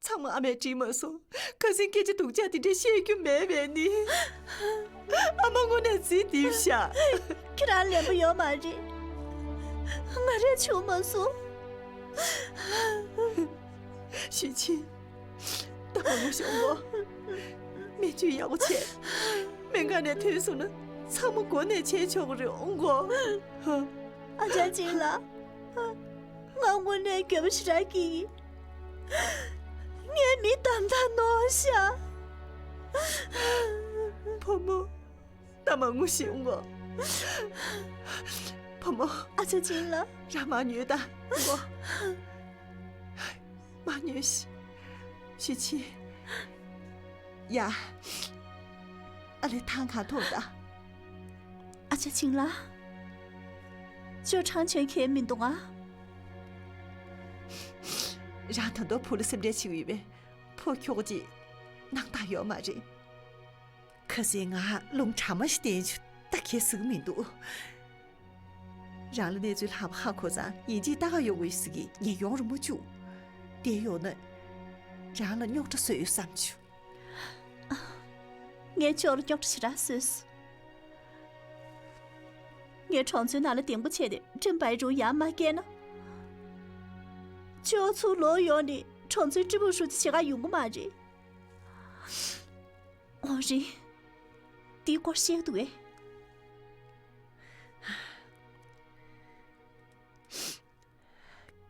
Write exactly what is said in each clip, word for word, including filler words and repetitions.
ཚང་མ་ཨ་མས་དྲིས་མ་སོང་། ཁ་སང་སྐད་ཆ་སྡུག་ཅག་དེ་འདྲ་བཤད་རྒྱུ་མེད་པས་ནི། ཨ་མ་དངོས་གནས་རྫིག་རྡིབ་ཤག་ཁྱེད་རང་ལན་པོ་ཡོད་མ་རེད། ང་རས་བྱུང་མ་སོང་། ཞུས་ཆིན། ད་བུ་མོ་ཤོག་གོ། སྨན་བཅོས་ཡག་པོ་བྱས། སྨན་ཁང་ནས་ཐོན་སོང་ན་ཚང་མ་མགོ་ནས་བྱས་ཆོག་གི་རེད། འོང་གོ། ཨ་ཅག་ཆིན་ལགས། ང་དངོས་གནས་འགྱོད་པ་ཞེ་དྲག་སྐྱེས་ཡིན། ངའི་མི་གདམ་ཐག་ནོར་ཤག་བུ་མོ། ད་མ་ངུ་ཞིག་འོང་གོ། བུ་མོ། ཨ་ཅག་ཆིན་ལགས། རང་མ་ཉོས་ད། འོང་གོ། མ་ཉོས་ཤིག་ཞུས་ཆིན། ཡ། ཨ་ལེ་ཐང་གང་ཐོག་ད། ཨ་ཅག་ཆིན་ལགས། ཅོ་ཁྲང་ཆོན་ཁྱེར་མི་འདུག་ཨ། རང་ད་དུང་བུ་ལ་སེམས་ཁྲལ་བྱེད་ཀྱི་ཡོད་པས། བུ་ཁྱོ་གཅིག་སྣང་དག་ཡོད་མ་རེད། ཁ་སང་ང་རླུང་དྲ་མ་ཞིག་བསྟན་བྱུང་། ད་ཁྱེད་ཟིག་མི་འདུག་རང་ལ་གནས་ཚུལ་ལྷག་པ་ཧ་གོ་ཙང་ཡིན་གཅིག་ལྟ་ག་ཡོང་གི་ཡོད་ཟེར་གི། ངས་ཡོང་རུ་མ་བཅུག་དེ་ཡོང་ན་རང་ལ་རྙོག་དྲ་བཟོས་ཡོད་བསམ་བྱུང་། ངས་ཁྱོད་ལ་རྙོག་དྲ་ཞེ་དྲག་བཟོས་སོང་། ངས་གྲོང་ཚོའི་ནང་ལ་གདེང་པོ་བྱས་ཏེ་ཀྲིན་པའི་རུ་ཡར་མ་བསྐྱལ་ན། ཁྱོད་ཚུར་ལོག་ཡོང་ནས་གྲོང་ཚོའི་ཀྲི་པུའུ་ཧྲུའུ་ཅི་བྱེད་ག་ཡོང་གི་མ་རེད། འོ་རེད། འདིའི་སྐོར་བཤད་འདུག་གས།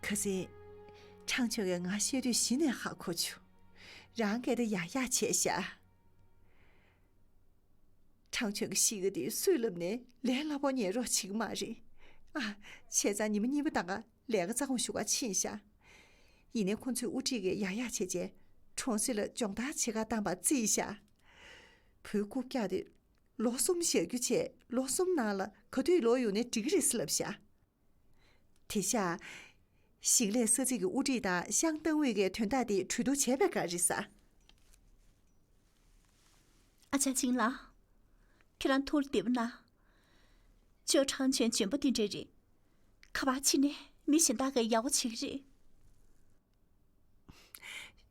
ཁ་སང་ཁྲང་ཆོན་གྱིས་ང་བཤད་དུས་གཞི་ནས་ཧ་གོ་བྱུང་། རང་སྐད་དེ་ཡག་ཡག་བྱས་ཤག་ཁྲང་ཆོན་གྱི་གཤིས་ཀ་དེ་སུས་ལབ་ནས་ལས་སླ་པོ་ཉན་རོགས་བྱེད་ཀྱི་མ་རེད། ཨ། བྱས་ཙང་ཉི་མ་གཉིས་པ་དང་ག་ལས་ཀ་རྩ་དགོངས་ཞུ་ག་ཕྱིན་ཤག་ཡིན་ནའི་ཁོ་ཚོའི་དབུ་ཁྲིད་ཀྱིས་ཡག་ཡག་བྱས་རྗེས་གྲོང་གསེབ་ལ་སྦྱོང་བརྡར་བྱེད་ག་བཏང་པ་རྩིས་ཤག་བུའི་རྐུབ་བཀྱག་དེ་ལོ་གསུམ་བཞག་རྒྱུ་བྱས། ལོ་གསུམ་ནང་ལ་ག་དུས་ལོག་ཡོང་ནའི་འགྲིག་གི་རེད་ཟེར་ལབ་ཤག་དེ་ཤག་ཞིང་ལས་ས་ཚིགས་ཀྱི་དབུ་ཁྲིད་དང་ཤང་ཏང་ཝུའེ་གིས་དོན་དག་དེ་གྲོས་བསྡུར་བྱས་པས་ག་རེད་ཟེར། ཨ་ཅག་ཆིན་ལགས། ཁྱེད་རང་ཐུགས་ལ་བདེ་པོ་གནང་། ཅོ་ཁྲང་ཆོན་འཇོན་པོ་དེ་འདྲ་རེད། ཁ་པར་ཕྱིན་ནས་མི་གཞན་དག་གིས་ཡག་པོ་བྱེད་ཀྱི་རེད།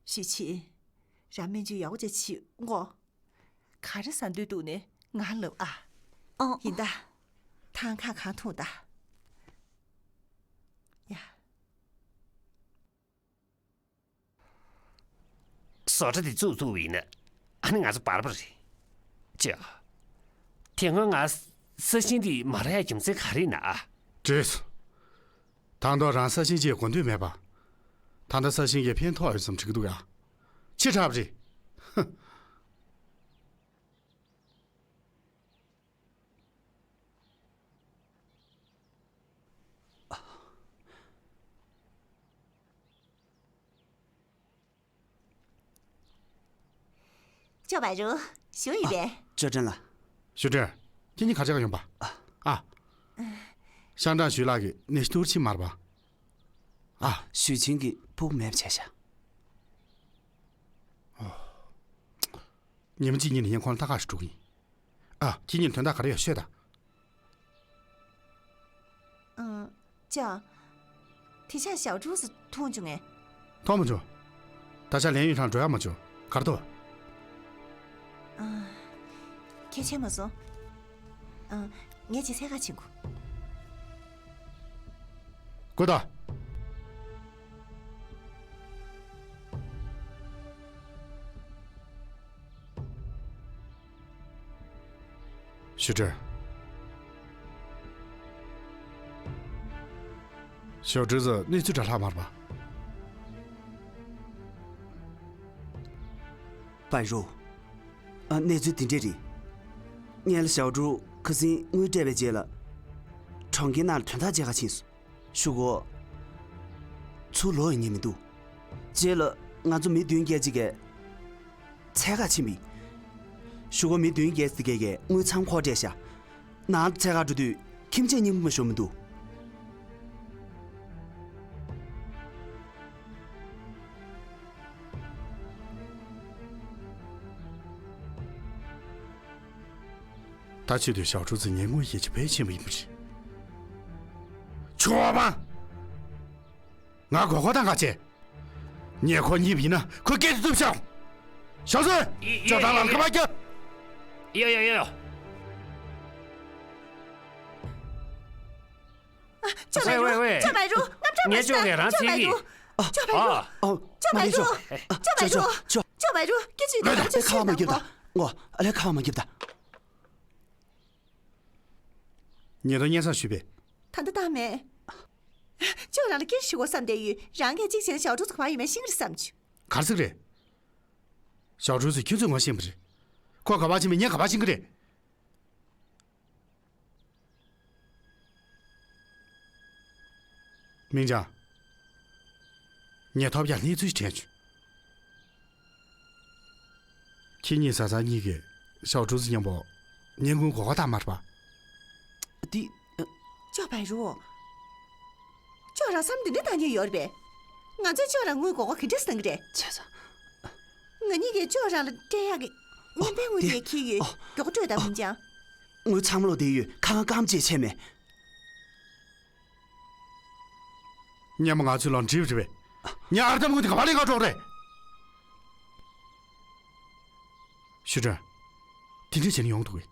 ཞུས་ཆིན། རང་སྨན་བཅོས་ཡག་པོ་བྱས་ཤོག་གོ། ག་རེ་ཟ་འདོད་འདུག་ནས་ང་ལབ་ཨ། ཨོ། ཡིན་ད། ཐང་ཁ་གང་འཐུང་ད། ཡ། བཟོ་གྲྭ་དེ་བཙུགས་བཙུགས་པ་ཡིན་ན། ཨ་ནི་ང་ཚོ་བར་པ་རེད། ཅེ། དེ་སྔོན་ང་ས་ཞིང་དེ་མ་རག་ཡ་རྒྱུ་མཚན་ག་རེ་ཡིན་ན་ཨ། བྲིས། ད་དུང་རང་ས་ཞིང་ཅིག་དགོས་འདོད་མེད་པ། ད་ལྟ་ས་ཞིང་གི་ཕན་ཐོགས་ཡོད་ཙམ་བྲིས་ཀྱི་འདུག་ཡ། ཕྱི་དྲགས་པ་རེད། ཧ། ཅོ་བའི་རུ། ཞུ་ཡིན་པས། ཅོ་ཀྲེན་ལགས། ཞུ་ཀྲེན། ཁྱེད་གཉིས་ག་བྱེད་ག་ཡོང་པ། ཨ། ཤང་ཀྲང་ཞུས་ལགས་ཀྱིས་ནད་གཞི་ཐུག་ཕྱིན་མ་རེད་པ། ཨ། ཞུས་ཆིན་གྱིས་ཕྲུ་གུ་མེད་པ་བྱས་ཤག་ཨོ། ཉི་མ་གཅིག་གཉིས་ནས་ངས་ཁོང་ལ་ལྟ་ག་ཞིག་འགྲོ་གི་ཡིན། ཨ། ཁྱེད་གཉིས་ལ་དོན་དག་ག་རེ་ཡོད་ཤོད་དང་། ཨ། ཅོ། དེ་ཆ་ཞའོ་ཀྲུའུ་ཙི་མཐོང་བྱུང་ངས། མཐོང་མ་བྱུང་། ད་ཆ་ལན་ཡུན་ཧྲང་འགྲོ་ཡག་མ་བྱུང་། གར་འདུག་ཨ། ཁྱེད་ཆད་མ་སོང་། ཨ། ངས་ཅིག་འཚོལ་ག་ཕྱིན་གོ། སྒུག་དང་། ཞུ་ཀྲེན། ཞའོ་ཀྲུའུ་ཙི་གནས་ཚུལ་འདྲ་ལྷག་མ་རེད་པ། པའི་རུ། ཨ། གནས་ཚུལ་འདི་འདྲ་རེད། ངས་ལ་ཞའོ་ཀྲུའུ་ཁ་སང་དངུལ་སྤྲད་པའི་རྗེས་ལ། གྲོང་ཁྱེར་ནང་ལ་དོན་དག་བྱེད་ག་ཕྱིན་སོང་། གཞུག་གུ་ཚུར་ལོག་ཡོང་མཁན་མི་འདུག་རྗེས་ལ་ང་ཚོ་མི་བདུན་བརྒྱད་ཅིག་གིས་འཚོལ་ག་ཕྱིན་པ་ཡིན། གཞུག་གུ་མི་བདུན་བརྒྱད་ཅིག་གིས་དངུལ་མཚམས་འཁོར་སྤྲད་ཤག་ནང་ལ་འཚོལ་ག་འགྲོ་དུས་ཁྱིམ་ཆས་རྙིང་པ་མ་ཤོར་མི་འདུག་ད་ཆེད་དུ་ཞའོ་ཀྲུའུ་ཙི་ངའི་དངུལ་བཞེས་ཆེད་ཕར་ཕྱིན་པ་ཡིན་པ་རེད། ཆུ་བ་པ། ང་མགོ་སྐོར་བཏང་ག་བྱས། ངས་ཁོ་གཉིས་པ་ཡིན་ན་ཁོ་སྐད་ཆ་བཏུབ་ཤག་ཞའོ་ཧྲུའུ། ཡ་ཡ་ཅོ་ཀྲང་ལ་ཡ་ཁ་པར་རྒྱག་ཡ་ཡ་ཡ་ཡ། ཅོ་བའི་རུ། ཝེ་ཝེ་ཝེ། ཅོ་བའི་རུ། ངས་ཅོ་ངས་ཅོ་ངས་རང་ཅོ་བའི་རུ། ཅོ་བའི་རུ། ཨ། ཅོ་བའི་རུ། ཅོ་བའི་རུ། ཅོ་བའི་རུ། སྐད་ཆ་ཡོད་ན་ཁ་པར་མ་རྒྱབ་ད། ངོ་། ཨ་ལས་ཁ་པར་མ་རྒྱབ་ད། ཉེན་རྟོག་སྙན་སེང་ཞུས་པས། ད་ལྟ་བཏང་མེད། ཅོ་རང་ལ་སྐད་ཆ་ཞུ་དགོས་བསམ་བསྡད་ཡོད། རང་གིས་གཅིག་བྱས་ན་ཞའོ་ཀྲུའུ་ཙི་ག་པར་ཡོད་མེད་ཤེས་ཀྱི་རེད་བསམ་བྱུང་། ག་རེ་ཟེར་གི་རེད། ཞའོ་ཀྲུའུ་ཙི་ཁྱོད་ཚོས་ངོ་ཤེས་པ་རེད། ཁོ་ག་པར་ཕྱིན་མིན་ངས་ག་པར་ཤེས་ཀྱི་རེད། མིང་ཅང་། ངས་ཐོབ་རྒྱག་གནས་ཚུལ་ཞིག་དྲན་བྱུང་། ཁྱེད་གཉིས་བཟའ་ཚང་གཉིས་ཀས་ཞའོ་ཀྲུའུ་ཙི་མཉམ་པོ་ཉེ་དགུན་མགོ་སྐོར་བཏང་མ་རེད་པ། འདི། ཅོ་བའི་རུ། ཅོ་རང་བསམ་འདི་འདྲ་བཏང་མཁན་ཡོད་རེད་པས། ང་ཚོས་ཅོ་རང་དངུལ་མགོ་སྐོར་ག་འདྲས་བཏང་གི་རེད། བྱས་ཙང་། ང་གཉིས་ཀས་ཅོ་རང་ལ་སྤྲད་ཡག་གི་སྨན་པའི་དངུལ་དེ་འཁྱེར་ཡོད། མགྱོགས་སྤྲོད་དང་། མིང་ཅང་། དངུལ་ཚང་མ་ལོག་བསྡད་ཡོད། ཁ་ཁ་སྐམ་བྱས་ཆད་མེད། སྔོན་མ་ང་ཚོའི་ལོག་འགྲིག་རེད་པས། ངས་ཨར་འདམ་དངུལ་དེ་ག་པར་ལེན་ག་འགྲོ་རེད། ཞུ་ཁྲོན། དེ་འདྲ་བྱས་ན་ཡོང་འདུག་གས།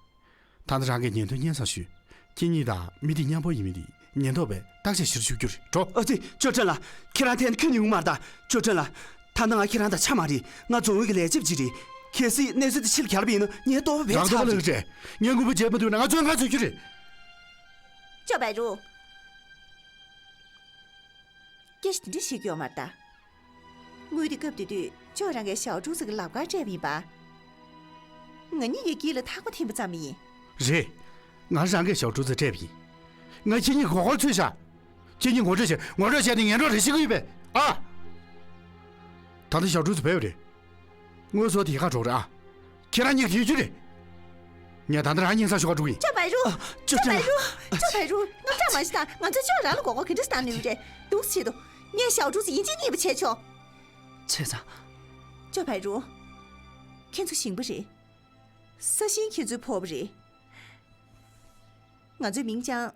ད་ལྟ་རང་གིས་ཉེན་རྟོག་སྙན་སེང་ཞུས། ཁྱེད་གཉིས་དང་མི་དེ་མཉམ་པོ་ཡིན་མིན་དེ་ཉེན་རྟོག་པས་བརྟག་དཔྱད་བྱེད་རྒྱུར་ཞུགས་རྒྱུ་རེད། འགྲོ། ཨ་ཙི། ཅོ་ཀྲེན་ལགས། ཁྱེད་རང་ཐད་ནས་ཁྱོན་ནས་ཡོང་མ་རེད་ད། ཅོ་ཀྲེན་ལགས། ད་ལྟ་ང་ཁྱེད་རང་དང་ཆ་མ་རེད། ང་རྫོང་ཨུད་ཀྱི་ལས་བྱེད་ཅིག་རེད། གལ་སྲིད་གནས་ཚུལ་དེ་ཕྱི་ལ་གྱར་བ་ཡིན་ན་ངའི་ལྟོ་བ་བས་རང་ཚར་ལྟོ་བ་རེད། ལགས་རེད། ངས་དངུལ་འབོར་བརྗེད་མ་ཐུབ་ན་ང་ཚོའི་ང་ཚོའི་རྒྱུ་རེད། ཅོ་བའི་རུ། སྐད་ཆ་དེ་འདྲ་བཤད་ཀྱི་ཡོད་མ་རེད་ད། དངུལ་དེ་སྐབས་དེ་དུས་ཅོ་རང་གིས་ཞའོ་ཀྲུའུ་ཙི་གི་ལག་པར་སྤྲད་པ་ཡིན་པ། ང་གཉིས་ཀྱི་དཀྱིལ་ལ་ཐག་པ་འཐེན་པ་ཙམ་ཡིན། རེད། ང་རང་གིས་ཞའོ་ཀྲུའུ་ཙི་སྤྲད་པ་ཡིན། ང་ཁྱེད་གཉིས་མགོ་སྐོར་ཚུད་ཤག་ཁྱེད་གཉིས་ངོ་སྤྲོད་བྱེད། ངོ་སྤྲོད་བྱས་ཏེ་ངན་འགྲོ་རེ་ཞིག་གི་ཡོད་པས། ཨ། ད་ལྟ་ཞའོ་ཀྲུའུ་ཙི་བོས་པ་རེད། དངོས་སུ་དེ་ག་འགྲོ་རེད་ཨ། ཁྱེད་རང་གཉིས་ཀྱིས་ཐུག་རྒྱུ་རེད། ངས་ད་ལྟ་རང་སྙན་སེང་ཞུ་ག་འགྲོ་གི་ཡིན། ཅོ་བའི་རུ། ཨ། ཅོ་ཅོ་བའི་རུ། ཅོ་བའི་རུ། དངངས་སྐྲག་མ་བྱེད་ད། ང་ཚོས་ཅོ་རང་ལ་མགོ་སྐོར་ག་འདྲས་བཏང་ནུས་རེད། འདུག་སེ་བྱེད་དོ། ངས་ཞའོ་ཀྲུའུ་ཙི་ཡིན་གཅིག་མིན་གཉིས་པ་བྱས་ཆོག་བྱས་ཙང་། ཅོ་བའི་རུ། ཁྱེད་ཚོ་ཞིང་པ་རེད། ས་ཞིང་ཁྱེད་ཚོའི་ཕོགས་པ་རེད། ང་ཚོའི་མིང་ཅང་།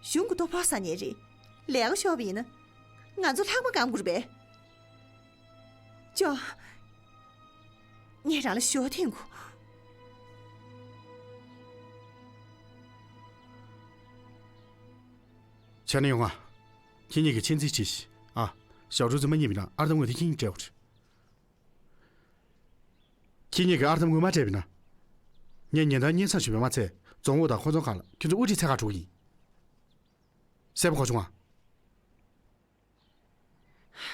གཞུང་གི་ལྟོ་ཕོགས་ཟ་མཁན་རེད། ལས་ཀ་ཤོར་བ་ཡིན་ན། ང་ཚོ་ལྷག་མ་སྐམ་དགོས་རེད་པས། ཅོ། ངས་རང་ལ་ཞོ་འཐེན་དགོས། བྱས་ན་ཡོང་ང་། ཁྱེད་གཉིས་ཀྱིས་མཁྱེན་རྩིས་བྱེད་ཤིག་ཨ། ཞའོ་ཀྲུའུ་ཙི་མ་རྙེད་པ་ཡིན་ན་ཨར་འདམ་དངུལ་དེ་ཁྱེད་གཉིས་སྤྲད་དགོས་རེད། ཁྱེད་གཉིས་ཀྱིས་ཨར་འདམ་དངུལ་མ་སྤྲད་པ་ཡིན་ན། ངས་ཉེན་བརྡ་སྙན་སེང་ཞུས་པ་མ་ཚད་རྫོང་ཨུད་དང་ཁོ་ཚོའི་ཁང་ལ་ཁྱོད་ཚོ་དབུ་ཁྲིད་འཚོལ་ག་འགྲོ་གི་ཡིན། གསལ་པོ་གོ་བྱུང་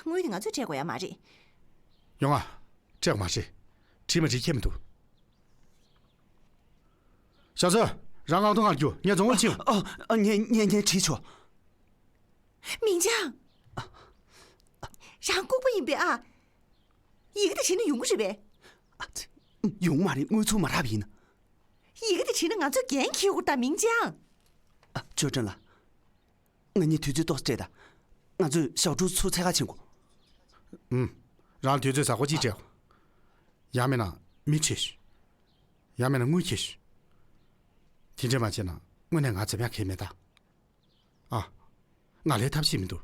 ང་། དངུལ་དེ་ང་ཚོས་སྤྲད་དགོས་ཡ་མ་རེད། ཡོང་ང་། སྤྲད་དགོས་མ་རེད། བྲིས་མ་བྲིས་ཁྱད་མི་འདུག་ཞའོ་ཙེ། རང་ངག་ཐོག་ཁར་རྒྱུགས། ངས་རྫོང་ཨུད་ཕྱིན། ཨ། ཨ། ངས་ངས་ངས་བྲིས་ཆོག་མིང་ཅང་། རང་ལྐུགས་པ་ཡིན་པས་ཨ། ཡི་གེ་དེ་བྲིས་ན་ཡོང་གི་རེད་པས། ཨ་ཙི། ཡོང་མ་རེད། དངུལ་ཚུར་མ་རག་པ་ཡིན་ན། ཡི་གེ་དེ་བྲིས་ན་ང་ཚོས་འགན་འཁྱེར་དགོས་ད་མིང་ཅང་། ཨ། ཅོ་ཀྲེན་ལགས། ང་གཉིས་དུས་ཚོད་ཏོག་ཙམ་སྤྲད་དང་། ང་ཚོས་ཞའོ་ཀྲུའུ་ཚུར་འཚོལ་ག་ཕྱིན་དགོས། ཨུམ། རང་དུས་ཚོད་གཟའ་འཁོར་གཅིག་སྤྲད། ཡང་མིན་ན་མི་ཁྲིད་ཤོག་ཡང་མིན་ན་དངུལ་འཁྱེར་ཤོག་དེ་འདྲས་མ་བྱས་ན་དངོས་གནས་ང་འཛེམ་ཡག་གང་ཡང་མེད་ད། ཨ། ང་ལས་ཐབས་ཤེས་མི་འདུག་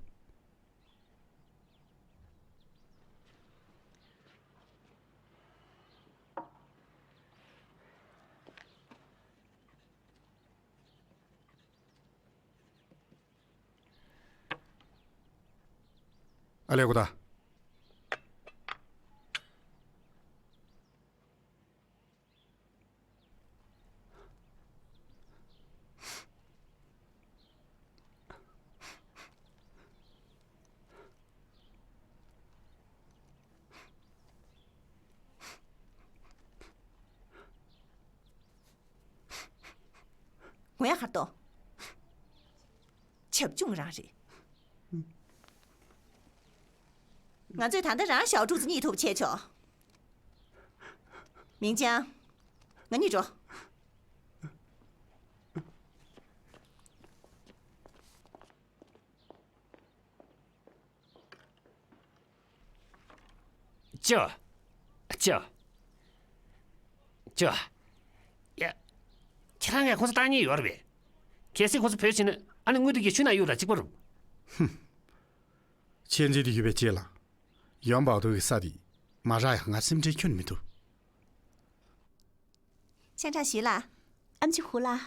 ཨ་ལས་གོ་ད། ངོ་ཡ་ཁར་ཏོ། བྱབ་ཆུང་རང་རེད། ང་ཚོས་ད་ལྟ་རང་ཞའོ་ཀྲུའུ་ཙི་རྙེད་ཐུབ་པ་བྱས་ཆོག་མིང་ཅང་། ང་གཉིས་འགྲོ། ཅོ། ཅོ། ཅོ། ཡ། ཁྱེད་རང་ངས་ཁོང་ཚོ་བཏང་མཁན་ཡོད་རེད་པས། གལ་སྲིད་ཁོང་ཚོ་བོད་ཕྱིན་ན་ཨ་ནི་དངུལ་དེ་གྱད་ཆུ་ནང་གཡུགས་དང་གཅིག་པ་རེད། ཧུམ། མཁྱེན་རྩིས་དེ་ཡོད་པས་ཅེས་ལ། ཡོན་པའོ་ཏོ་གི་ས་དེ་མ་རག་ཡ། ང་སེམས་ཁྲལ་ཁྱོན་མི་འདུག་ཤང་ཀྲང་ཞུས་ལགས། ཨམ་ཆི་ཧུ་ལགས།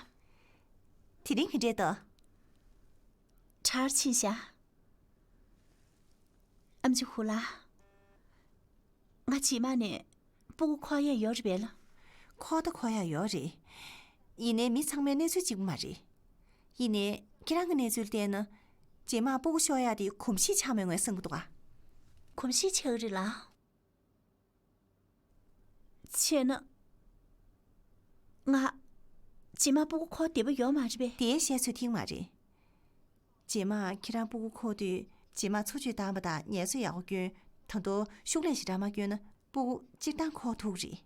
དེ་རིང་ག་འདྲས་འདུག་གྲྭར་ཕྱིན་ཤག་ཨམ་ཆི་ཧུ་ལགས། ང་རྗེས་མ་ནས་སྤུ་གུ་འཁོར་ཡས་ཡོད་རེད་པས་ལགས། འཁོར་ད་འཁོར་ཡས་ཡོད་རེད། ཡིན་ནའི་མི་ཚང་མའི་གནས་ཚུལ་གཅིག་པ་མ་རེད། ཡིན་ནའི་ཁྱེད་རང་གི་གནས་ཚུལ་བལྟས་ན། རྗེས་མ་སྤུ་གུ་ཤོར་ཡས་དེ་གོམས་གཤིས་ཆགས་མེད་ངོས་བཟུང་གི་འདུག་ག་གོམས་གཤིས་ཆགས་ཀྱི་རེད་ལགས། བྱས་ན། ང་རྗེས་མ་སྤུ་གུ་འཁོར་བདེ་པོ་ཡོད་མ་རེད་པས། དེའི་བཤད་ཚོད་ཐིག་མ་རེད། རྗེས་མ་ཁྱེད་རང་སྤུ་གུ་འཁོར་དུས། རྗེས་མ་འཚོ་བཅུད་བཏང་བ་དང་ངལ་གསོ་ཡག་པོ་བསྐྱོན། ད་དུང་ཤུགས་ལས་ཞེ་དྲག་མ་བསྐྱོན་ན། སྤུ་གུ་སྤྱིར་བཏང་འཁོར་ཐུབ་ཀྱི་རེད།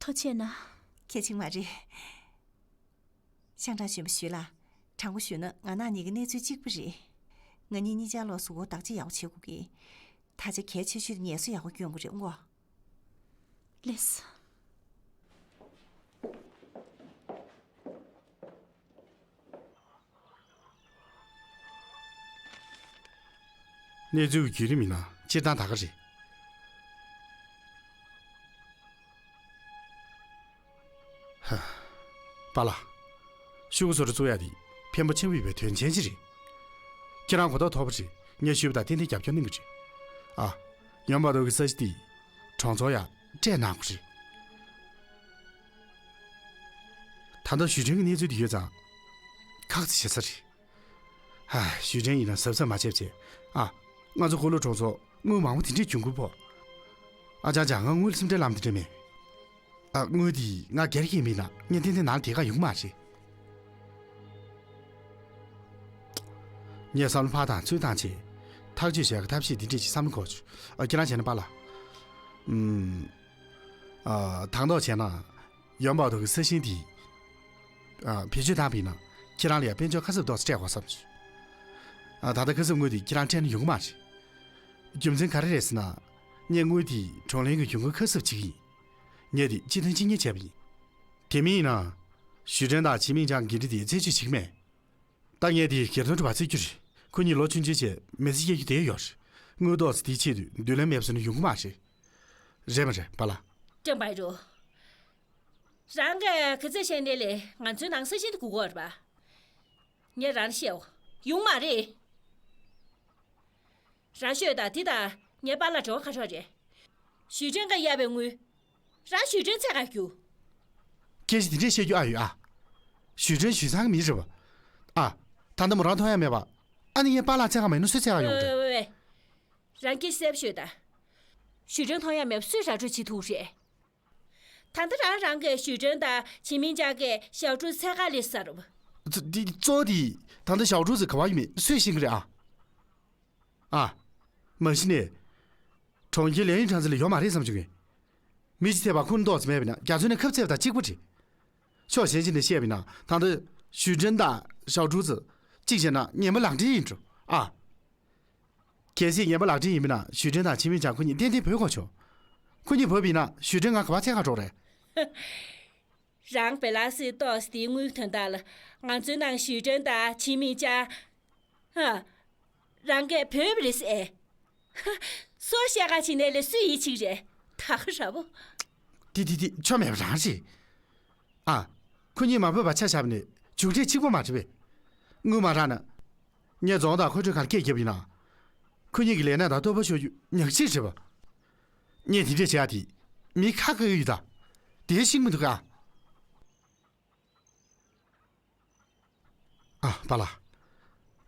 ཐུགས་རྗེ་གནང་། གལ་ཆེན་མ་རེད། ཤང་ཀྲང་གཞོན་པ་ཞུས་ལགས། དྲང་པོ་ཞུས་ན་ང་རང་གཉིས་ཀྱི་གནས་ཚུལ་གཅིག་པ་རེད། ང་གཉིས་གཉིས་ཆར་ལོགས་གཟུགས་པོ་བདག་གཅེས་ཡག་པོ་བྱེད་དགོས་ཀྱི། ད་ཆ་གལ་ཆེ་ཤོས་དེ་ངལ་གསོ་ཡག་པོ་སྐྱོན་དགོས་རེད་ངོ་། ལགས་སོ། གནས་ཚུལ་གྱི་བརྒྱུད་རིམ་ཡིན་ན་སྤྱིར་བཏང་ད་ག་རེད། ཧ། པཱ་ལགས། ཤོག་གུ་བཟོ་གྲྭ་བཙུགས་ཡ་དེ་ཕན་པ་ཆེན་པོ་ཡོད་པའི་དོན་ཆེན་ཅིག་རེད། ཁྱེད་རང་གོ་རྟོགས་མཐོ་པོ་རེད། ངས་ཞུས་པ་དང་ཏན་ཏན་རྒྱབ་སྐྱོར་གནང་གི་རེད། ཨ། ཡོན་པའོ་ཏོ་གི་ས་གཞི་དེ་གྲོང་ཚོར་ཡ་སྤྲད་གནང་དགོས་རེད། ད་ལྟ་ཞུས་ཀྲེང་གི་གནས་ཚུལ་དེ་ཡོད་ཙང་། ཁག་ཅིག་ཆེ་ས་རེད། ཧ། ཞུས་ཀྲེང་ཡིན་ན་གཟབ་གཟབ་མ་བྱས་བྱས། ཨ། ང་ཚོ་ཀོ་ལོ་གྲོང་ཚོར་དངུལ་མང་པོ་དེ་འདྲས་འབྱུང་ཁུངས་ཕོག་ཨ་ཅག་ཅག་ང་དངུལ་སེམས་ཁྲལ་ལངས་པ་དེ་འདྲས་མེད། ཨ། དངུལ་དེ་ང་སྒེར་གྱི་མིང་ལ་ངས་ཏན་ཏན་ནང་ལ་དེ་ག་ཡོང་གི་མ་རེད། ངས་བསམ་བློ་ཕར་བཏང་ཚུར་བཏང་བྱས། ཐག་གཅོད་བྱེད་ཡག་གི་ཐབས་ཤེས་འདི་འདྲས་ཅིག་བསམ་བློ་འཁོར་བྱུང་། ཨ། ཁྱེད་རང་བྱས་ན་པཱ་ལགས། ཨུམ། ཨ། དང་ཐོག་བྱས་ན། ཡོན་པའོ་ཏོ་གི་ས་ཞིང་དེ། ཨ། བེད་སྤྱོད་བཏང་པ་ཡིན་ན་ཁྱེད་རང་ལ་ཡང་དཔལ་འབྱོར་ཁ་གསབ་ཏོག་ཙམ་སྤྲད་དགོས་བསམ་བྱུང་། ཨ། ད་ལྟ་ཁ་གསབ་དངུལ་དེ་ཁྱེད་རང་སྤྲད་ན་ཡོང་གི་མ་རེད། རྒྱུ་མཚན་ག་རེ་རེད་ཟེར་ན། ངས་དངུལ་དེ་གྲོང་ལྷན་གྱི་གྱོང་གུན་ཁ་གསབ་བྱེད་ཀྱི་ཡིན། ངས་དེ་སྤྱི་དོན་སྤྱི་གཉེར་བྱས་པ་ཡིན། དེ་མིན་ཡིན་ན། ཞུས་ཀྲེང་དང་ཆི་མིང་ཅང་གི་འགན་འཁྲི་དེ་རྩད་གཅོད་བྱེད་ཀྱི་མེད། ད་ངས་དེ་སྒེར་དོན་འགྲུབ་པ་བརྩི་རྒྱུ་རེད། ཁོ་གཉིས་ལོ་ཆུང་ཆུང་བྱས་མི་ཚེ་སྐྱེལ་རྒྱུ་དེ་ཡོད་རེད། དངུལ་ཏོག་ཙམ་དེའི་ཆེད་དུ་མདུན་ལམ་མེད་པ་བཟོས་ན་ཡོང་གི་མ་རེད། རེད་མ་རེད་པཱ་ལགས། ཀྲང་པའི་རུ། རང་གིས་ག་ཚོད་བཤད་ནའི་ལས་ང་ཚོའི་ནང་ས་ཞིང་དེ་དགོས་ཀྱི་ཡོད་རེད་པ། ངས་རང་ལ་བཤད་འོ། ཡོང་མ་རེད། རང་ཤོད་དང་། དེ་དང་ངའི་པཱ་ལགས་འབྲེལ་བ་ག་འདྲ་རེད། ཞུས་ཀྲེང་ཀ་གཡར་བའི་དངུལ། རང་ཞུས་ཀྲེང་ཚད་ག་རྒྱུགས། སྐད་ཆ་དེ་འདྲས་བཤད་རྒྱུ་ཨ་ཡོད་ཨ། ཞུས་ཀྲེང་ཞུས་ཚང་གི་མི་རེད་པ། ཨ། ད་ལྟ་མོ་རང་མཐོང་ཡ་མེད་པ། ཨ་ནི་ངའི་པཱ་ལགས་འཚོལ་ག་མ་ཡིན་ན་སུས་འཚོལ་ག་ཡོང་རེད། ཝེ་ཝེ་ཝེ། རང་སྐད་ཆ་གསལ་པོ་ཤོད་དང་། ཞུས་ཀྲེང་མཐོང་ཡ་མེད་པ་སུས་ར་སྤྲོད་བྱེད་ཐུབ་རེད། ད་ལྟ་རང་རང་གིས་ཞུས་ཀྲེང་དང་ཆི་མིང་ཅང་གིས་ཞའོ་ཀྲུའུ་འཚོལ་ག་སླེབས་ས་རེད་པ། ཙི་དེ་གཙོ་བོ་དེ་ད་ལྟ་ཞའོ་ཀྲུའུ་ཙི་ག་པར་ཡོད་མེད་སུས་ཤེས་ཀྱི་རེད་ཨ། ཨ། མ་གཞི་ནས། གྲོང་ཁྱེར་ལན་ཡིན་ཁྲང་ཙི་ལ་ཡོད་མ་རེད་བསམ་བྱུང་གི། མི་གཅིག་ཐེ་བ་ཁུར་ཏོག་ཙམ་མེད་པ་ཡིན་ན་རྒྱ་མཚོ་ནས་ཁབ་བཙལ་བ་དང་གཅིག་པ་རེད། ཕྱོགས་གཞན་ཞིག་ནས་བཤད་པ་ཡིན་ན་ད་ལྟ་ཞུས་ཀྲེང་དང་ཞའོ་ཀྲུའུ་ཙི་གཅིག་བྱས་ན་ངན་པ་ལག་འབྲེལ་ཡིན་འགྲོ། ཨ། གལ་སྲིད་ངན་པ་ལག་འབྲེལ་ཡིན་པ་ན་ཞུས་ཀྲེང་དང་ཆི་མིང་ཅང་ཁོ་གཉིས་ཏན་ཏན་བོས་དགོས་བྱུང་། ཁོ་གཉིས་བོས་པ་ཡིན་ན་ཞུས་ཀྲེང་ང་ག་པར་འཚོལ་ག་འགྲོ་རེད། རང་བེ་ལ་སི་ཏོག་ཙམ་དེའི་དངུལ་དོན་དག་ལ་ང་ཚོའི་ནང་ཞུས་ཀྲེང་དང་ཆི་མིང་ཅང་། ཧ། རང་གིས་བོས་པ་རེད་ཟེར། ཧ། སུར་བཤད་ག་བྱེད་ནའི་ལས་སུས་ཡིད་ཆེས་རེད། ད་ག་ར་བོ། དེ་དེ་དེ་ཆོ་མེད་པ་རང་རེད། ཨ། ཁོ་གཉིས་མ་བོས་པ་ཆ་བཞག་པ་ནས་མཇུག་འབྲས་གཅིག་པ་མ་རེད་པས། དངུལ་མ་རག་ན། ངས་རྫོང་དང་མཁོ་སྤྲོད་ཁང་ལ་སྐད་རྒྱབ་ཡིན་ན། ཁོ་གཉིས་ཀྱི་ལས་གནས་དང་བསྟོད་པ་ཤོར་རྒྱུ་ཉག་གཅིག་རེད་པ། ངས་དེ་འདྲས་བྱེད་ཡ་དེ། མི་ཁ་ཁ་ཡོད་ད། དེ་ཤེས་མི་འདུག་ག། ཨ། པཱ་ལགས།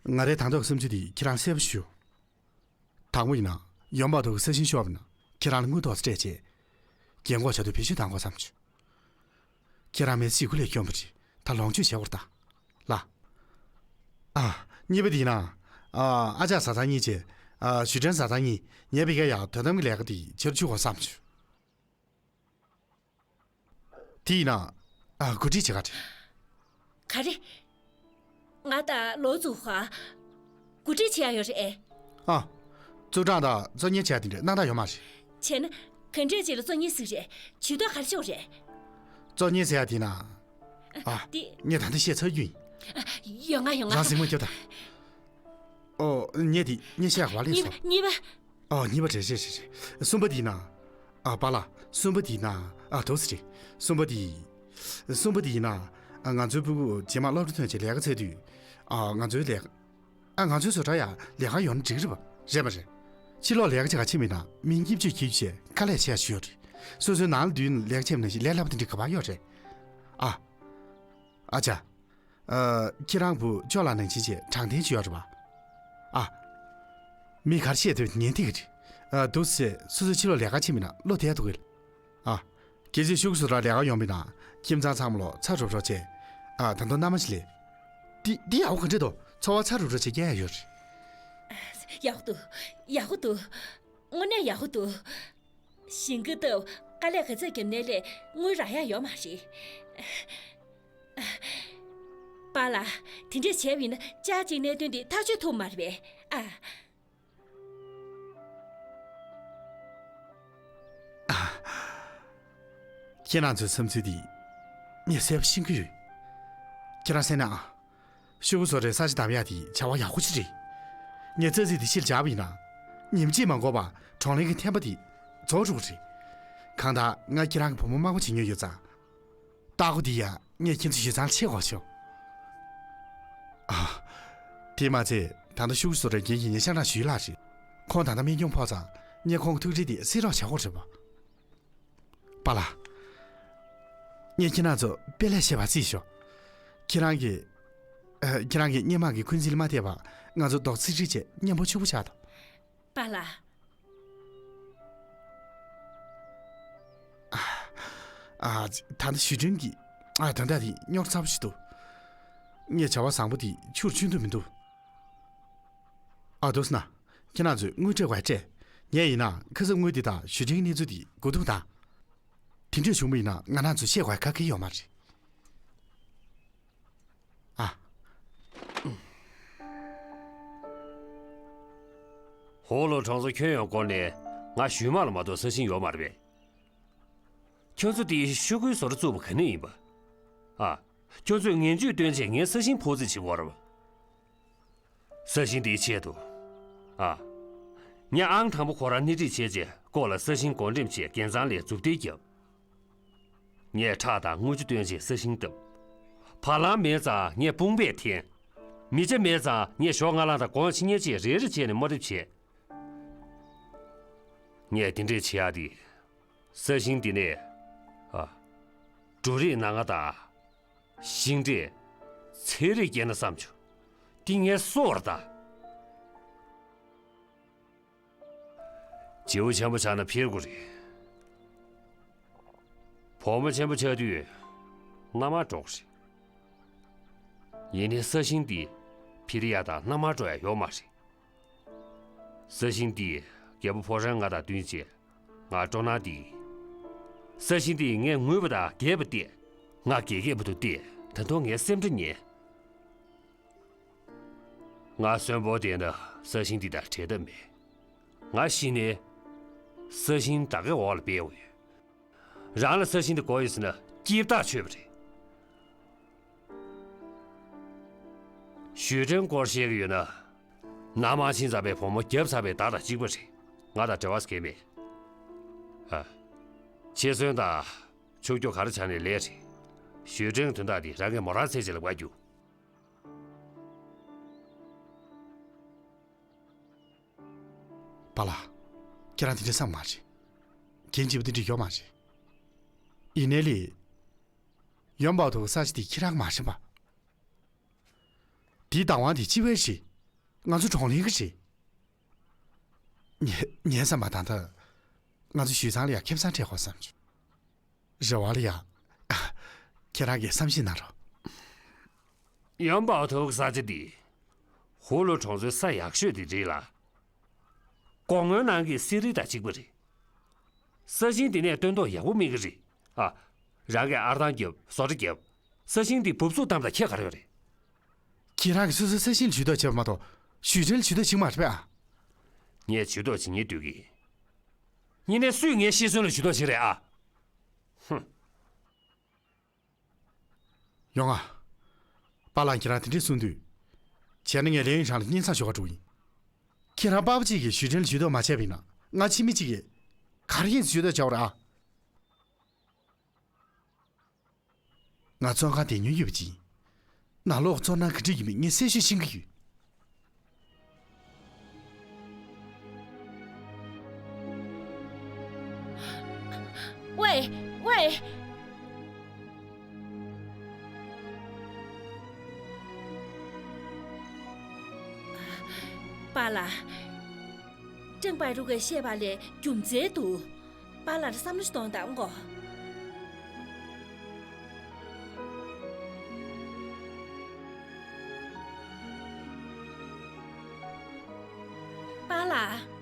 ང་རའི་དང་ཐོག་གི་བསམ་ཚུལ་དེ་ཁྱེད་རང་གསལ་པོ་ཞུ། དང་པོ་ཡིན་ན་ཡོན་པ་ཐོག་གི་ས་ཞིང་ཤོར་བ་ན་ཁྱེད་རང་ལ་དངུལ་ཏོག་ཙམ་སྤྲད་བྱས། རྒན་གོག་ཆ་དུ་བེད་སྤྱོད་གཏང་དགོས་བསམ་བྱུང་། ཁྱེད་རང་མི་ཚེ་གཅིག་པུ་ལས་སྐྱོན་པ་རེད། ད་ལོངས་སྤྱོད་བྱེད་དགོས་རེད་ད། ལ། ཨ། གཉིས་པ་དེ་ཡིན་ན། ཨ། ཨ་ཅག་བཟའ་ཚང་གཉིས་བྱས། ཨ། ཞུས་ཀྲེང་བཟའ་ཚང་གཉིས་ངའི་བི་ག་ཡག་དོ་དམ་གྱི་ལས་ཀ་དེ་བྱེད་རུ་བཅུག་དགོས་བསམ་བྱུང་། དེ་ཡིན་ན། ཨ། གོ་སྒྲིག་བྱེད་ག་དྲན། ག་རེ། ང་དང་ལོ་ཙུའུ་ཧྭ། གོ་སྒྲིག་བྱེད་ཡ་ཡོད་རེད། ཨ། ཙུའུ་ཀྲང་དང་གཙོ་གཉེར་བྱེད་ཡ་དེ་འདྲ་སྣང་དག་ཡོད་མ་རེད། བྱས་ན་ག་འདྲས་ཅིག་ལ་གཙོ་གཉེར་ཟེར་རེད། ཇུས་གཏོགས་ག་རེ་ཤོག་རེད། གཙོ་གཉེར་ཟེར་ཡ་དེ་ན། ཨ། དེ། ངས་ད་ལྟ་བཤད་ཚར་རྒྱུ་ཡིན། ཡོང་ང་ཡོང་ང་། རང་གཟིགས་མོ་རྒྱོབ་དང་། ཨོ། ངས་དེ་ངས་བཤད་ག་པར་ལས་གཉིས་སོང་། པ་གཉིས་པ། ཨོ། གཉིས་པ་རེད། རེད་རེད་རེད། གསུམ་པ་དེ་ཡིན་ན། ཨ། པཱ་ལགས། གསུམ་པ་དེ་ཡིན་ན། ཨ། འདུག་སེ་རེད། གསུམ་པ་དེ། གསུམ་པ་དེ་ཡིན་ན། ཨ། ང་ཚོའི་སྤུ་གུ་རྗེས་མ་སློབ་གྲྭ་ཐོན་བྱས་ལས་ཀ་བཙལ་དུས། ཨ། ང་ཚོའི་ལས། ཨ། ང་ཚོའི་བཟོ་གྲྭ་ཡ་ལས་ཀ་ཡོང་ན་འགྲིག་རེད་པ། རེད་མ་རེད། ཕྱི་ལོགས་ལས་ཀ་བྱེད་ག་ཕྱིན་པ་ཡིན་ན་མི་ཉིས་བཅུ་གྱིས་བྱས་དཀའ་ལས་བྱས་ཞུ་ཡོད་རེད། སོ་སོའི་ནང་ལ་སྡོད་ན་ལས་ཀ་བྱས་པ་ནང་བཞིན་ལས་སླ་པོ་དེ་འདྲ་ག་པར་ཡོད་རེད། ཨ། ཨ་ཅག་ཨ། ཁྱེད་རང་བུ་ཅོ་ལགས་ནང་བཞིན་བྱས་དྲང་བདེན་ཅིག་ཡོད་རེད་པ། ཨ། མི་ག་རེ་བཤད་འདོད་ཉན་ཐིག་གི་རེད། ཨ། འདུག་སེ་སོ་སོའི་ཕྱི་ལོགས་ལས་ཀ་ཕྱིན་པ་ཡིན་ན་བློ་བདེ་འདུག་གི། ཨ། གལ་སྲིད་ཤོག་གུ་བཟོ་གྲྭར་ལས་ཀ་ཡོང་བ་ཡིན་ན་ཁྱིམ་ཚང་ཚང་མ་ལོ་ཚ་རུབ་རོབ་བྱས། ཨ། ད་དུང་མནའ་མ་ཞིག་ལས། འདི་འདི་ཡག་པོ་ག་འདྲ་འདུག་འཚོ་བ་ཚ་རུབ་རོབ་བྱེད་མཁན་ཡག་ཡོད་རེད། ཡག་པོ་འདུག་ཡག་པོ་འདུག་དངོས་གནས་ཡག་པོ་འདུག་ཞིང་ཁ་བཏབ། དཀའ་ལས་ག་ཚོད་བརྒྱབ་ནའི་ལས་དངུལ་རག་ཡག་ཡོད་མ་རེད། པཱ་ལགས། དེ་འདྲས་བྱས་པ་ཡིན་ན་ཅག་གཅིག་གནད་དོན་འདི་ཐག་གཅོད་ཐུབ་མ་རེད་པས། ཨ། ཁྱེད་རང་ཚོའི་བསམ་ཚུལ་འདི་ངས་གསལ་པོ་ཤེས་ཀྱི་ཡོད། ཁྱེད་རང་གསན་ན་ཨ། ཤོག་གུ་བཟོ་གྲྭའི་ས་ཆ་བདམས་ཡག་དེ་བྱ་བ་ཡག་པོ་ཅིག་རེད། ངས་རྩ་ཚིག་འདི་ཕྱིར་སྦྱར་བ་ཡིན་ན། ཉིན་གཅིག་མ་འགོར་བར་བགྲོ་གླེང་གི་ཐེམ་པ་དེ་རྫོགས་འགྲོ་གི་རེད། གང་ལྟར་ང་ཁྱེད་རང་གི་བུ་མོ་མང་པོ་བྱེད་མྱོང་ཡོད་ཙང་། ལྟག་སྒོ་འདི་ཡང་ངས་ཁྱེད་ཚོ་ཞུ་ཚང་ལ་ཕྱེ་དགོས་བྱུང་། ཨ། དེ་མ་ཚད་ད་ལྟ་ཤོག་གུ་བཟོ་གྲྭའི་འགན་འཁྱེར་མཁན་ཤང་ཀྲང་ཞུས་ལགས་རེད། ཁོང་ད་ལྟ་སྨན་སྐྱོན་ཕོག་ཙང་ངས་ཁོང་གི་ཐུགས་འདྲེན་དེ་སེལ་རོགས་བྱ་དགོས་རེད་པ། པཱ་ལགས། ངས་ཁྱེད་རང་ཚོ་དཔེ་ལས་ཤེས་པ་རྩིས་ཤོག་ཁྱེད་རང་གིས། ཨ། ཁྱེད་རང་གིས་སྔོན་མ་གི་འཁོན་འཛིན་ལ་མ་བལྟས་པར་ང་ཚོ་རྡོག་རྩིག་རྩིག་བྱས་མཉམ་པོ་ཕྱུག་པོ་ཆགས་དང་། པཱ་ལགས། ཨ། ཨ། ད་ལྟ་ཞུ་ཁྲིན་གྱིས། ཨ། ད་ལྟ་དེ་རྙོག་ཚ་པོ་ཞིག་འདུག་ངས་བྱ་བ་བཟང་པོ་དེ་ཆུར་འཁྱོལ་འདོད་མི་འདུག་ཨ། འདུག་སེ་ན། ཁྱེད་རང་ཚོས་དངུལ་སྤྲད་དགོས་སྤྲད། ངས་ཡིན་ན་ཁ་གསབ་དངུལ་འདི་དང་ཞུ་ཁྲིན་གྱི་གནས་ཚུལ་འདི་གོ་བསྡུར་དང་། དེ་འདྲས་བྱུང་བ་ཡིན་ན་ང་རང་ཚོས་བཤད་དགོས་ག་གེ་ཡོད་མ་རེད། ཨ། ཧོ་ལོ་གྲོང་ཚོ་ཁྱོན་ཡོངས་བསྐོར་ནས་ང་ཞུས་མ་ལ་མ་གཏོགས་ས་ཞིང་ཡོད་མ་རེད་པས། ཁྱོད་ཚོ་དེའི་ཤོག་གུའི་བཟོ་གྲྭ་བཙུགས་པ་ག་ནས་ཡིན་པ། ཨ། ཁྱོད་ཚོས་ངན་ཇུས་བཏོན་བྱས་ངའི་ས་ཞིང་ཕོག་རྩིས་བྱེད་དགོས་རེད་པ། ས་ཞིང་དེའི་ཆེད་དུ། ཨ། ངས་ཨང་དང་པོ་ཁོ་རང་སྣེ་ཁྲིད་བྱས་རྗེས་ལྐོག་ལ་ས་ཞིང་བགོ་འགྲེམས་བྱས་འགན་གཙང་ལས་མཛུབ་སྟོན་བརྒྱབ། ངས་ཁྲག་དང་དངུལ་ཆུ་བཏོན་བྱས་ས་ཞིང་བཏབ། བ་ལང་མེད་ཙང་ངས་དཔུང་པས་འཐེན། མི་ཆ་མེད་ཙང་ངས་ཞོགས་སྔ་ལངས་དང་དགོང་ཕྱི་ཉལ་བཅས་རེ་རེ་བྱས་ནས་དམའ་འབེབས་བྱས། ངས་དེ་འདྲས་བྱེད་ཡག་དེ། ས་ཞིང་འདི་ནས། ཨ། འབྲུ་རིགས་སྣ་ལྔ་དང་། ཤིང་འབྲས། ཚལ་རིགས་སྐྱེས་ན་བསམ་བྱུང་། འདི་ངའི་སྲོག་རེད་ད། བྱིའུ་ཆེན་པོ་ཆགས་ན་འཕེལ་དགོས་རེད། བུ་མོ་ཆེན་པོ་ཆགས་དུས་མནའ་མར་འགྲོ་དགོས་རེད། ཡིན་ནའི་ས་ཞིང་འདི་འཕེལ་ཡག་དང་མནའ་མར་འགྲོ་ཡག་ཡོད་མ་རེད། ས་ཞིང་འདི་རྒད་པོ་ཕོ་བྲང་ང་དང་བསྟུན་བྱས། ང་སྤྲོ་སྣང་འདི། ས་ཞིང་འདི་ངས་ངུས་པ་དང་རྒྱས་པ་བལྟས། ང་དགེ་རྒན་བར་དུ་བལྟས། ད་དུང་ངའི་སེམས་ཁྲལ་ཉན། ང་གསོན་པོ་བསྡད་ན་ས་ཞིང་འདི་དང་བྲལ་ཐབས་མེད། ང་ཤི་ནས་ས་ཞིང་ད་གའི་འོག་ལ་སྦས་ཡོད། རང་ལ་ས་ཞིང་འདི་དགོས་ཡོད་ཟེར་ན་སྐྱིད་ཐག་ཆོད་པ་རེད། ཞུས་ཀྲེང་སྐོར་བཤད་ཀྱི་ཡོད་ན། ནང་མ་ཕྱིན་ཚར་བའི་བུ་མོ་བརྒྱབ་ཚར་བའི་བདག་དང་གཅིག་པ་རེད། ང་དང་འབྲེལ་བ་ཟེར་མཁན་མེད། ཨ། འཆི་གསོན་དང་ཕྱུག་སྐྱོ་ག་རེ་བྱས་ནའི་ལས་རེད། ཞུས་ཀྲེང་དོན་དག་འདི་རང་གིས་མོ་རང་འཚོལ་བྱེད་ལ་བཀའ་བརྒྱུད། པཱ་ལགས། ཁྱེད་རང་དེ་འདྲ་བསམ་མ་རེད། འགན་ལྗིད་པོ་དེ་འདྲ་ཡོད་མ་རེད། ཡིན་ནའི་ལས། ཡོན་པའོ་ཐོའུ་ས་ཆ་དེ་ཁྱེད་རང་མ་རེད་པ། དེའི་བདག་དབང་དེ་སྤྱི་པའི་རེད། ང་ཚོ་བགྲོ་གླེང་གི་རེད། ངས་ངས་བསམ་པ་ད་ལྟ་ང་ཚོ་ཞུས་ཚང་ལ་ཡང་ཁེ་བཟང་སྤྲད་དགོས་བསམ་བྱུང་། རེ་བ་ལ་ཡ། ཁྱེད་རང་གིས་བསམ་ཤེས་གནང་རོགས། ཡོན་པའོ་ཐོའུ་གི་ས་ཆ་འདི། ཧུ་ལུ་གྲོང་ཚོའི་ས་ཡག་ཤོས་དེ་རེད་ལ། གོང་སྔོན་ནང་གི་གསེར་རི་དང་གཅིག་པ་རེད། ས་ཞིང་དེ་ནས་སྟོན་ཐོག་ཡག་པོ་སྨིན་གི་རེད། ཨ། རང་གིས་ཨར་ཐང་རྒྱབ་བཟོ་གྲྭ་རྒྱབ། ས་ཞིང་འདི་འབབ་ཚུགས་གཏམ་དང་ཁྱད་ག་རེ་ཡོད་རེད། ཁྱེད་རང་གིས་སོ་སོའི་ས་ཞིང་ལ་ཇུས་གཏོགས་བྱེད་པ་མ་གཏོགས་ཞུས་ཀྲེང་ལ་ཇུས་གཏོགས་བྱེད་ཀྱི་མ་རེད་པས་ཨ། ངས་ཇུས་གཏོགས་བྱེད་སྙིང་འདོད་ཀྱི། ཡིན་ནའི་སུས་ངའི་ཤི་གསོན་ལ་ཇུས་གཏོགས་བྱེད་རེད་ཨ། ཧུམ། ཡོང་ང་། པཱ་ལགས་ཁྱེད་རང་དེ་འདྲས་གསུང་དུས། བྱས་ན་ངས་ལིའུ་ཡུན་ཧྲན་ལ་སྙན་སེང་ཞུ་ག་འགྲོ་གི་ཡིན། ཁྱེད་རང་པ་ཕ་གཅིག་གིས་ཞུས་ཁྲེན་ལ་ཇུས་གཏོགས་མ་བྱས་པ་ཡིན་ན། ང་ཕྱི་མི་གཅིག་གིས་ག་རེ་ཡིན་ཇུས་གཏོགས་བྱ་བ་རེད་ཨ། ང་བཙོན་ཁང་བསྡད་མྱོང་ཡོད་པ་ཅིག་ཡིན། ནང་ལོགས་བཙོན་ཁང་ག་འདྲ་ཡིན་མིན་ངས་གསལ་ཤོས་ཤེས་ཀྱི་ཡོད། ཝེ། ཝེ། པཱ་ལགས། ཀྲེང་པའེ་རུའུ་གིས་བཤད་པ་ལས་རྒྱུ་མཚན་འདུག་པཱ་ལགས་ལ་བསམ་བློ་ཞིག་གཏོང་དང་གོ། པཱ་ལགས།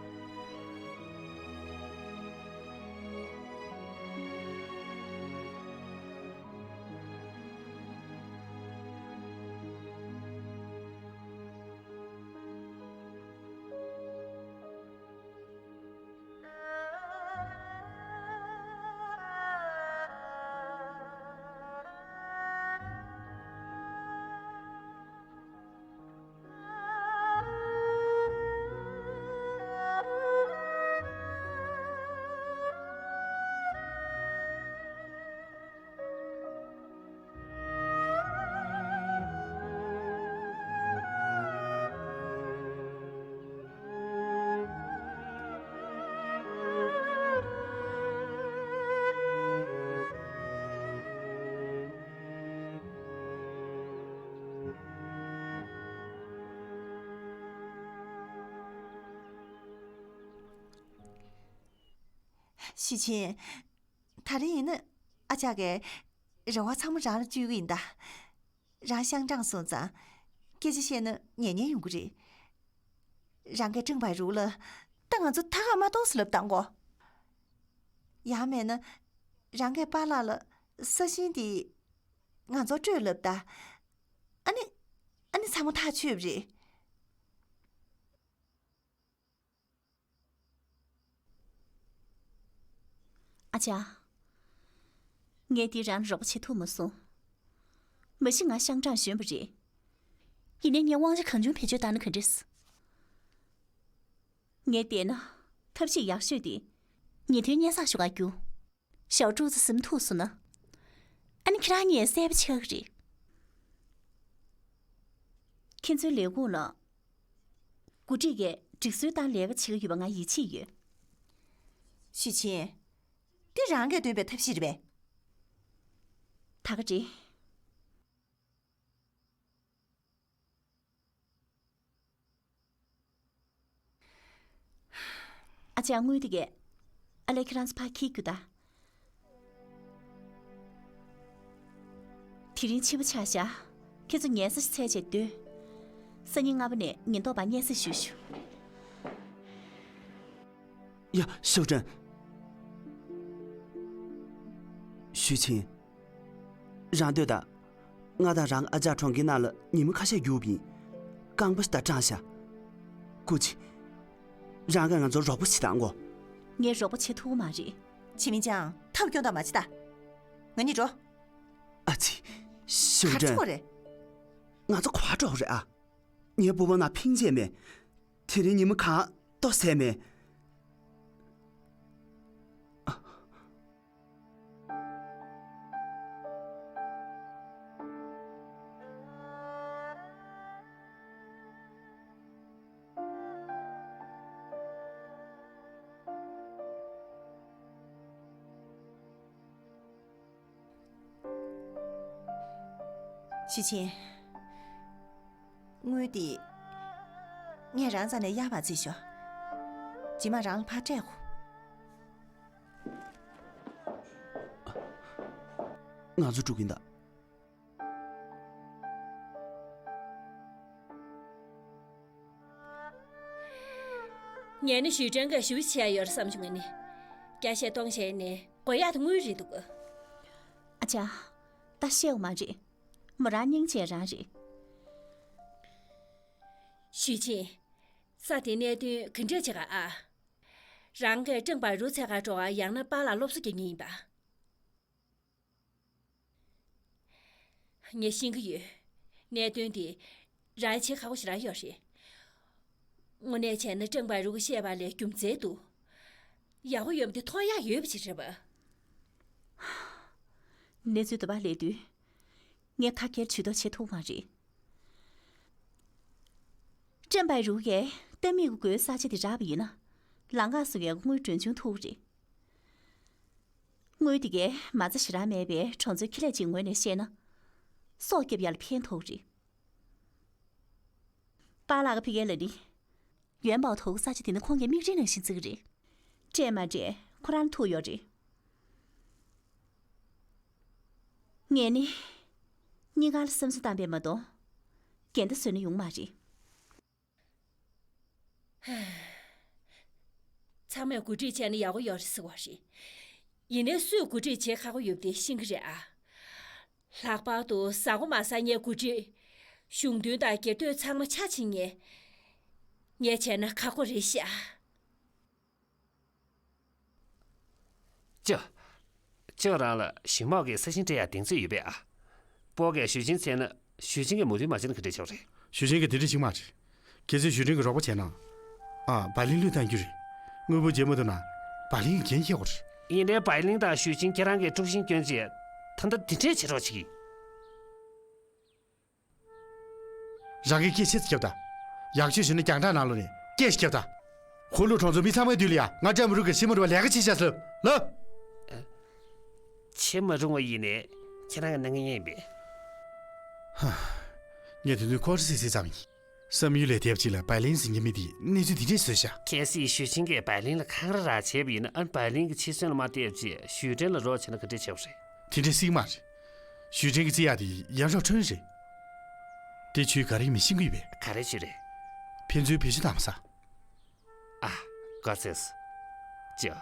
ཞུས་ཆིན། ད་རེས་ཡིན་ན་ཨ་ཅག་གིས་རེ་བ་ཚང་མ་རང་ལ་བཅོལ་གྱི་ཡིན་ད། རང་ཤང་ཀྲང་སོང་ཙང་སྐད་ཆ་བཤད་ན་ཉན་ཉན་ཡོང་གི་རེད། རང་གིས་ཀྲེང་པའེ་རུའུ་ལ་ད་ང་ཚོ་ད་ག་མ་གཏོགས་སུ་ལབ་དང་གོ། ཡང་མེད་ན་རང་གིས་པཱ་ལགས་ལ་ས་ཞིང་དེ་ང་ཚོར་སྤྲོད་ལབ་ད། ཨ་ནི། ཨ་ནི་ཚང་མ་ཐག་ཆོད་པ་རེད། ཨ་ཅག་ངས་འདིར་རང་ལ་རོགས་པ་བྱེད་ཐུབ་མ་སོང་། མ་གཞི་ང་ཤང་ཀྲང་གཞོན་པ་རེད། ཡིན་ནའི་ངས་དབང་ཆ་གང་བྱུང་བེད་སྤྱོད་བཏང་ན་ག་འདྲས། ངས་བལྟས་ན་ཐབས་ཤེས་ཡག་ཤོས་དེ་ཉེས་དོན་སྙན་སེང་ཞུ་གར་རྒྱུགས། ཞའོ་ཀྲུའུ་ཙི་ཟིན་ཐུག་སོང་ན། ཨ་ནི་ཁྱེད་རང་གཉིས་གསལ་པོ་ཆགས་ཀྱི་རེད། ཁྱེད་ཚོའི་ལས་ཁུངས་ལ། འགོ་ཁྲིད་ཀྱིས་སྒྲིག་སྲོལ་ལྟར་ལས་ཀ་བྱེད་ཀྱི་ཡོད་པ་ང་ཡིད་ཆེས་ཡོད། ཞུས་ཆིན། འདི་རང་གིས་འདོན་པའི་ཐབས་ཤེས་རེད་པས། ད་ག་རེད། ཨ་ཅག་དངུལ་དེ་གས། ཨ་ལས་ཁྱེད་རང་ཚོ་ཕར་འཁྱེར་རྒྱུགས་ད། དེ་རིང་ཕྱི་པོ་ཆགས་ཤག་ཁྱེད་ཚོ་ཉལ་ས་ཞིག་འཚོལ་བྱས་སྡོད། སང་ཉིན་སྔ་པོ་ནས་ཉེན་རྟོག་པ་སྙན་སེང་ཞུས་ཤོག་ཡ། ཞའོ་ཀྲེན། ཞུས་ཆིན། རང་སྡོད་ད། ང་དང་རང་ཨ་ཅག་གྲོང་ཁྱེར་ནང་ལ་ཉིན་མོ་ཁ་ཤས་རྒྱུགས་པ་ཡིན། རྐང་པ་ཞིག་ད་སྐྲངས་ཤག་སྐུ་མཁྱེན། རང་གིས་ང་ཚོར་རོགས་པ་བྱེད་དང་གོ། ངས་རོགས་པ་བྱེད་ཐུབ་མ་རེད། ཆི་མིན་ཅང་ཐབས་སྐྱོ་འདྲ་མ་བྱེད་ད། ང་གཉིས་འགྲོ། ཨ་ཙི། ཞའོ་ག་ཅི་ཀྲེན། བ་རེད། ང་ཚོ་ག་པར་འགྲོ་རེད་ཨ། ངའི་སྤོ་བོ་ནང་ཕིང་ཅེ་མེད། དེ་རིང་ཉིན་མོ་གང་ལྟོ་ཟས་མེད། ཞུས་ཆིན། དངུལ་འདི་ངས་རང་རྩ་ནས་གཡར་བར་བརྩིས་ཤོག་རྗེས་མ་རང་ལ་ཕར་སྤྲད་དགོས། ང་ཚོ་འགྲོ་གིན་གདའ། ངས་ནི་ཞུས་ཀྲེན་གྱིས་ཞུ་བྱས་ཡོད་བསམ་བྱུང་ངས་ནི། བརྒྱ་བཤད་སྟོང་བཤད་ནི་དགོས་ཡག་དེ་དངུལ་རེད་འདུག་ཨ་ཅག་ད་བཤད་པ་མ་རེད། མོ་རང་སྙིང་རྗེ་རང་རེད། ཞུས་ཆིན། ས་དེ་གནད་དོན་ག་འདྲས་བྱེད་ག་ཨ། རང་གིས་ཀྲེང་པ་རུ་འཚོལ་གར་འགྲོ་ག་ཡང་ན་པཱ་ལགས་སློབ་གསོ་རྒྱག་མཁན་ཡིན་པ། ངས་ཤེས་ཀྱི་ཡོད། གནད་དོན་དེ་རང་བྱེད་ཁག་པོ་ཞིག་རང་ཡོད་རེད། དངོས་གནས་བྱས་ན་ཀྲང་པའི་རུའུ་གིས་བཤད་པ་ལས་རྒྱུ་མཚན་འདུག། ཡག་པོ་ཡོད་པ་དེ་མཐོང་ཡག་ཡོད་པ་ཅིག་རེད་པ། གནས་ཚུལ་འདི་པར་སླེབས་དུས། ངས་ཁ་ཁྱེར་ཇུས་གཏོགས་བྱེད་ཐུབ་མ་རེད། ཀྲང་པའི་རུའུ་ཡས་ལྟ་མིག་གི་སྒོའི་ས་ཆ་དེ་རག་པ་ཡིན་ན། ལམ་ཁ་སོགས་ཡག་དངུལ་གྲོན་ཆུང་ཐུབ་རེད། དངུལ་དེ་གས་མ་རྩ་ཞེ་དྲག་མེད་པའི་གྲོང་ཚོའི་ཁེ་ལས་ཅིག་ངོས་ནས་བཤད་ན། སྲོག་སྐྱོབ་ཡག་ལ་ཕན་ཐོགས་རེད། པཱ་ལགས་ཀྱིས་ཕ་གིར་ལ་ནི། ཡོན་པའོ་ཐོག་ས་ཆ་དེ་ནི་ཁོང་གི་མིག་རིལ་ནང་བཞིན་བརྩི་གི་རེད། སྤྲད་མ་སྤྲད་ཁོ་རང་ལ་ཐུག་ཡོད་རེད། ངས་ནི། གཉིས་ཀ་ལ་བསམ་ཚུལ་བཏང་པས་མ་གཏོགས། འགལ་ཟླ་བཟོས་ན་ཡོང་མ་རེད། ཚང་མས་གོ་སྒྲིག་བྱས་ན་ཡག་པོ་ཡོད་རེད་ཟེར་བ་རེད། ཡིན་ནའི་སུས་གོ་སྒྲིག་བྱེད་ཁག་པོ་ཡོད་པ་དེ་ཤེས་ཀྱི་རེད་ཨ། ལྷག་པར་དུ་གཟའ་འཁོར་མ་ཟ་ངས་གོ་སྒྲིག་གཞུང་དོན་དང་སྒེར་དོན་ཚང་མ་ཆ་ཕྱིན་ངས། ངས་བྱས་ན་ཁག་པོ་རེད་ཤག། ཅོ། ཅོ་རང་ལ་ཞུས་མོ་གིས་ས་ཞིང་སྤྲད་ཡག་གདེང་ཚོད་ཡོད་པས་ཨ། སྤོ་གས་ཞུས་ཅིན་བྱས་ན་ཞུས་ཅིན་གྱིས་མོས་མཐུན་མ་བྱས་ན་ག་འདྲས་བྱེད་དགོས་རེད། ཞུས་ཅིན་གྱིས་དེ་འདྲས་བྱེད་ཀྱི་མ་རེད། གལ་སྲིད་ཞུས་ཅིན་གྱིས་རོགས་པ་བྱས་ན། ཨ། བའི་ལིན་བློས་བཏང་རྒྱུ་རེད། དངོས་པོ་བརྗེ་མ་ཐུབ་ན། བའི་ལིན་གྱི་འགན་འཁྱེར་དགོས་རེད། ཡིན་ནའི་བའི་ལིན་དང་ཞུས་ཅིན་ཁྱེད་རང་གིས་དཀྲུག་ཤིང་བསྐྱོན་བྱས། ད་ལྟ་འདི་འདྲས་བྱེད་རོགས་བྱེད་ཀྱི། རང་གི་སྐད་ཆ་ཞིག་རྒྱོབ་དང་། ཡག་ཤོས་ཞུས་ན་རྒྱང་བསྒྲགས་ནང་ལོགས་ནས་སྐད་ཞིག་རྒྱོབ་དང་། ཧོ་ལུ་གྲོང་ཚོ་མི་ཚང་མའི་མདུན་ལ་ཡ། ང་ཀྲང་པའི་རུའུ་གིས་བྱེད་མ་རུང་བ་ལས་ཀ་བྱེད་ཤག་ཟེར་ལབ། ལབ། བྱེད་མ་རུང་བ་ཡིན་ནའི་ཁྱེད་རང་གི་གནང་གི་ཡིན་པས། ཧ། ངས་དེ་ཚོའི་སྐོར་སི་སི་ཙམ་ཡིན། བསམ་ཡུལ་ལས་དེབ་ཅིག་ལ་བའི་ལིན་ཟེར་མཁན་མི་དེས་གནས་ཚུལ་འདི་འདྲས་བཟོས་ཤག། གལ་སྲིད་ཞུས་ཅིན་གྱིས་བའི་ལིན་ལ་འཁང་ར་ར་བྱས་པ་ཡིན་ན། ཨ། བའི་ལིན་གྱི་འཆི་གསོན་ལ་མ་བལྟས་བྱས་ཞུས་ཀྲེན་ལ་རོགས་བྱས་ན་ག་འདྲས་བྱེད་པ་རེད། དེ་འདྲས་སྲིད་མ་རེད། ཞུས་ཀྲེན་གྱིས་བརྩི་ཡག་དེ་ཡང་ཧྲོ་ཁྲོན་རེད། དེ་ཆུའི་ག་རེ་ཡིན་མིན་ཤེས་ཀྱི་ཡོད་པས། ག་རེ་ཆུ་རེད། ཕན་ཚུན་བེད་སྤྱོད་བཏང་མ་ས། ཨ། ག་ཚོད། ཅོ།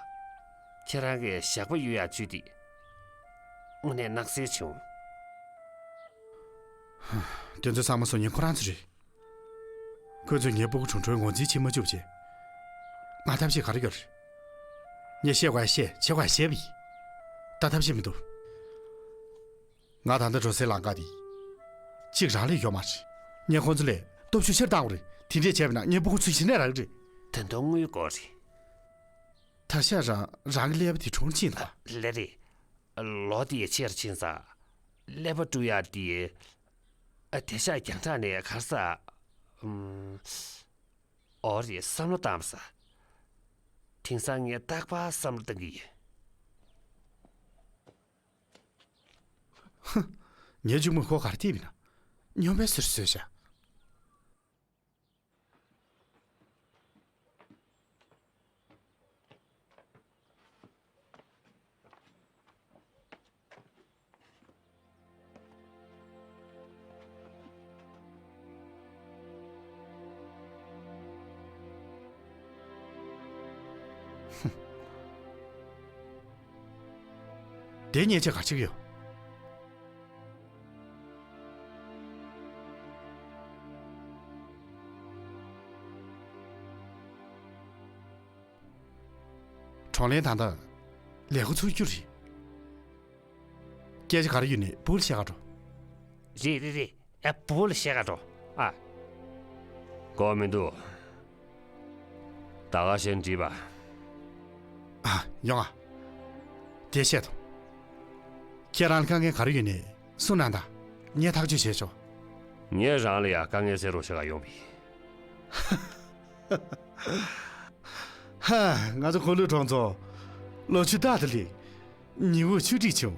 ཁྱེད་རང་གིས་ཞག་པོ་གཡུག་ཡག་ཇུས་དེ། དངོས་གནས་སྣང་གསལ་བྱུང་། ཧ། དེ་ཚོ་ཚང་མ་བཟོ་མཁན་ཁོ་རང་ཚོ་རེད། ཁོ་ཚོས་ངའི་སྤུ་གུ་ཁྲུང་ཁྲུང་ངོས་འཛིན་བྱེད་མ་བཅུག་བྱས། ང་ཐབས་ཤེས་ག་རེ་ཡོད་རེད། ངས་བཤད་དགོས་ཡ་བཤད། བྱེད་དགོས་ཡ་བྱས་པ་ཡིན། ད་ཐབས་ཤེས་མི་འདུག། ང་ད་ལྟ་འགྲོ་སའི་ལམ་ཁ་དེ། གཅིག་རང་ལས་ཡོད་མ་རེད། ངས་ཁོང་ཚོ་ལ་སྟོབས་ཤུགས་ཆེར་བཏང་དགོས་རེད། དེ་འདྲས་བྱས་པ་ན་ངའི་སྤུ་གུ་ཚོ་གཞི་ནས་རག་གི་རེད། ད་དུང་དངུལ་དགོས་རེད། ད་ཆ་རང་རང་གི་ཀླད་པ་དེ་གྲུང་ཕྱིན་ཐལ། ལགས་རེད། ལོ་དེ་ཡི་ཕྱིར་ཕྱིན་ཙང་། ཀླད་པ་བཀྲུ་ཡག་དེ། ཨ། དེ་ཤག་རྒྱང་གྲགས་ནས་གར་ས། ཨུམ། འོ་རེད། བསམ་བློ་བཏང་མ་ས། དེང་སང་ངས་རྟག་པར་བསམ་བློ་བཏང་གི་ཡིན། ཧུ། ངའི་གཅུང་མོས་ཁོ་གར་བལྟས་མིན་ན། སྨྱོན་པའི་ཟུར་བཟོས་ཤག། དེ་ཉེས་ཆད་ག་ཅིག་ཡོད། གྲོང་ལྷན་ད་ལྟ་ལས་ཁུངས་ཚུགས་རྒྱུ་རེད། སྐད་ཆ་ག་རེ་ཡོད་ནའི་བུ་ལ་བཤད་ག་འགྲོ། རེད་རེད་རེད། ཨ། བུ་ལ་བཤད་ག་འགྲོ། ཨ། དགོས་མི་འདུག། ད་ག་བཤད་འགྲིག་པ། ཨ། ཡོང་ཨ། དེ་བཤད་དང་། ཁྱེད་རང་ལ་དཀའ་ངལ་ག་རེ་ཡོད་ནའི་གསུངས་གནང་དང་། ངས་ཐག་གཅོད་བྱས་ཆོག། ངས་རང་ལ་ཡང་དཀའ་ངལ་སེལ་རོགས་བྱེད་ག་ཡོང་བ་ཡིན། ཧ། ང་ཚོ་ཁོ་ལུ་གྲོང་ཚོ་ལོ་ཆུ་རྟག་ཏུ་ལེགས། ཉི་འོད་ཆུ་འགྲིག་བྱུང་།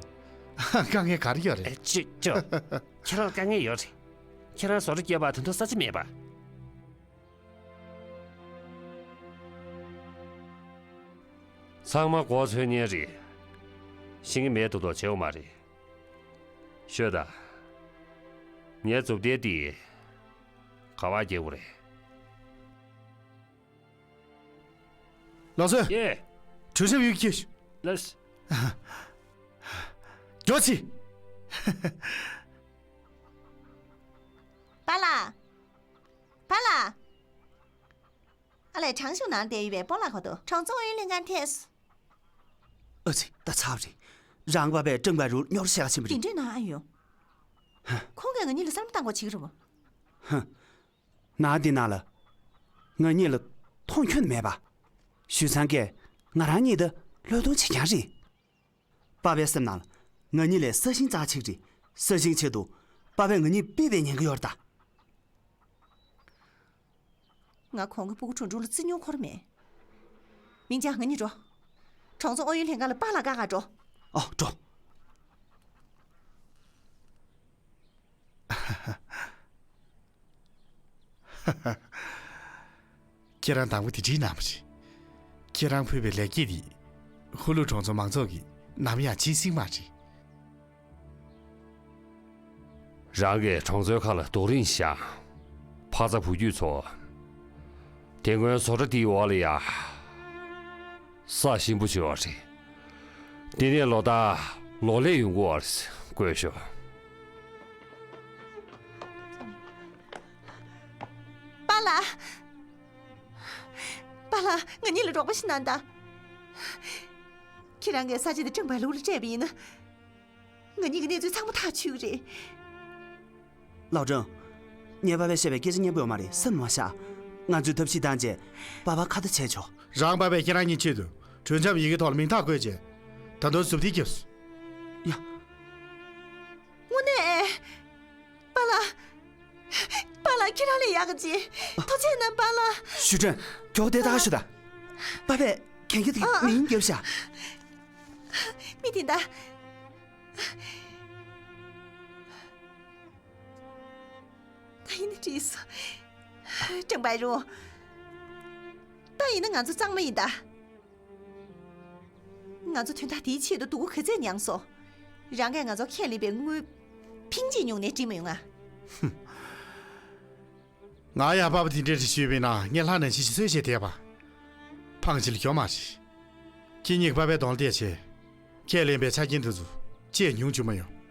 དཀའ་ངལ་ག་རེ་ཡོད་རེད། ཨེ། ཅོ་ཅོ། ཁྱེད་རང་དཀའ་ངལ་ཡོད་རེད། ཁྱེད་རང་བཟོ་གྲྭ་བསྐྱོད་པར་ད་དུང་ས་ཆ་མེད་པ། ཚང་མ་གོ་ཚོད་ཉན་རེད། ཤེས་ཀྱི་མེད་མདོག་མདོག་བྱེད་འོ་མ་རེད། ཤོད་ད། ངའི་མཛུབ་ཐེལ་འདི་ག་པར་རྒྱག་དགོས་རེད། ལགས་སོ། ཡེ། གྲོས་ཞིབ་ཡོད་ཀྱི། ལགས། མགྱོགས་ཅིག། པཱ་ལགས། པཱ་ལགས། ཨ་ལས། ཁྲང་ཞུང་ནང་བསྡད་ཡོད་པའི་སྤོ་ལགས་ག་འདུག། གྲོང་ཚོ་ཨུ་ཡོན་ལྷན་ཁང་ཐད་སོང་། ཨ་ཙི། ད་ཚར་བ་རེད། རང་པ་པས་ཀྲང་པའི་རུ་སྙོར་བཤད་ག་ཕྱིན་པ་རེད། དེ་འདྲས་ན་ཨ་ཡོང་། ཧ། ཁོང་གིས་ང་གཉིས་ལ་བསམ་བློ་བཏང་དགོས་བྱེད་ཀྱི་རེད་བ། ཧ། ནང་འདི་ནང་ལ། ང་གཉིས་ལ་མཐོང་ཁྱོན་མེད་པ། ཞུས་ཚང་གིས་ང་རང་གཉིས་ད་བློས་གཏོང་བྱེད་རྐྱང་རེད། པ་ཕའི་སེམས་ནང་ལ་ང་གཉིས་ལས་ས་ཞིང་རྩ་ཆེ་རེད། ས་ཞིང་ཆེད་དུ་པ་ཕས་ང་གཉིས་ཕུད་པའི་ཉེན་ཁ་ཡོད་རེད་ད། ང་གོང་གི་སྤུ་གུ་ཁྲུང་ཁྲུང་ལ་བརྩི་མྱོང་འཁོར་མེད། མིང་ཅག་ང་གཉིས་འགྲོ། གྲོང་ཚོ་ཨུ་ཡོན་ལྷན་ཁང་ལ་པཱ་ལགས་བཀག་ག་འགྲོ། ཨོ་འགྲོ། ཁྱེད་རང་དང་པོ་དེ་འདྲའི་ནང་མ་རེད། ཁྱེད་རང་ཕུད་པའི་ལེགས་སྐྱེས་དེ་ཧུ་ལུ་གྲོང་ཚོ་མང་ཚོགས་ཀྱིས་ནམ་ཡང་བརྗེད་སྲིད་མ་རེད། རང་གིས་གྲོང་ཚོའི་ཁ་ལ་རྡོ་རིང་བཞག་ཕ་ཚ་བུ་རྒྱུད་ཚོ། དེ་སྔོན་བཟོ་གྲྭ་འདིའི་འོག་ལ་ཡ། ས་ཞིམ་པོ་ཅིག་ཡོད་རེད། འདི་ནས་ལོ་ལྟར་ལོ་ལེགས་ཡོང་གི་ཡོད་རེད། བཀོད་ཤོག་པཱ་ལགས། པཱ་ལགས། ང་གཉིས་ལ་རོགས་པ་ཞིག་གནང་དང་། ཁྱེད་རང་གིས་ས་ཆ་འདི་ཀྲང་པའི་ལུག་ལ་སྤྲད་པ་ཡིན་ན། ང་གཉིས་ཀྱི་གནས་ཚུལ་ཚང་མ་ཐག་ཆོད་ཀྱི་རེད། ལའོ་ཀྲང་། ངས་པ་ཕས་བཤད་པའི་སྐད་ཆ་སྙན་པོ་ཡོད་མ་རེད། སེམས་མ་བཞག་ང་ཚོས་ཐབས་ཤེས་བཏང་རྗེས་པ་ཕར་ཁ་བརྡ་བྱས་ཆོག་རང་པ་ཕས་ཁྱེད་རང་གཉིས་ཆེད་དུ་གྲོས་འཆམ་ཡི་གེ་ཐོག་ལ་མིང་རྟགས་བཀོད་རྗེས་ད་དུང་ཟུར་བལྟས་བརྒྱབ་སོང་། ཡ། དངོས་གནས། པཱ་ལགས། པཱ་ལགས་ཁྱེད་རང་ལས་ཡག་གི་ཅི། ཐུགས་རྗེ་གནང་པཱ་ལགས། ཞུས་ཀྲང་། མགྱོགས་དེ་ལྟ་ཞུ་ད། པ་ཕས་གན་རྒྱ་དེ་ཨ། མིང་བརྒྱབ་ཤག་མི་དེ་འདྲ། ད་ཡིན་ན་འགྲིག་སོང་། ཀྲང་པའི་རུང་། ད་ཡིན་ན་ང་ཚོ་གཙང་མ་ཡིན་ད། ང་ཚོ་དོན་དག་དེའི་ཆེད་དུ་སྡུག་པོ་ག་ཚད་མྱངས་སོང་། རང་གིས་ང་ཚོ་ཁས་ལེན་པའི་དངུལ་ཕིང་གཅིག་ཉུང་ནས་འགྲིག་མ་ཡོང་ང་། ང་ཡང་པ་ཕ་དེ་འདྲ་ཞིག་ཞུས་པ་ཡིན་ན་ངས་ལྷ་ནང་བཞིན་ཞིག་གསོས་བྱས་བསྡད་པ། ཕངས་ཅི་ལ་གྱོང་མ་རེད། ཁྱེད་གཉིས་ཀྱིས་པ་ཕའི་གདོང་ལ་བལྟས་བྱས། ཁས་ལེན་པའི་ཆ་རྐྱེན་དེ་ཚོ་ཅིས་ཉུང་བཅུག་མ་ཡོང་།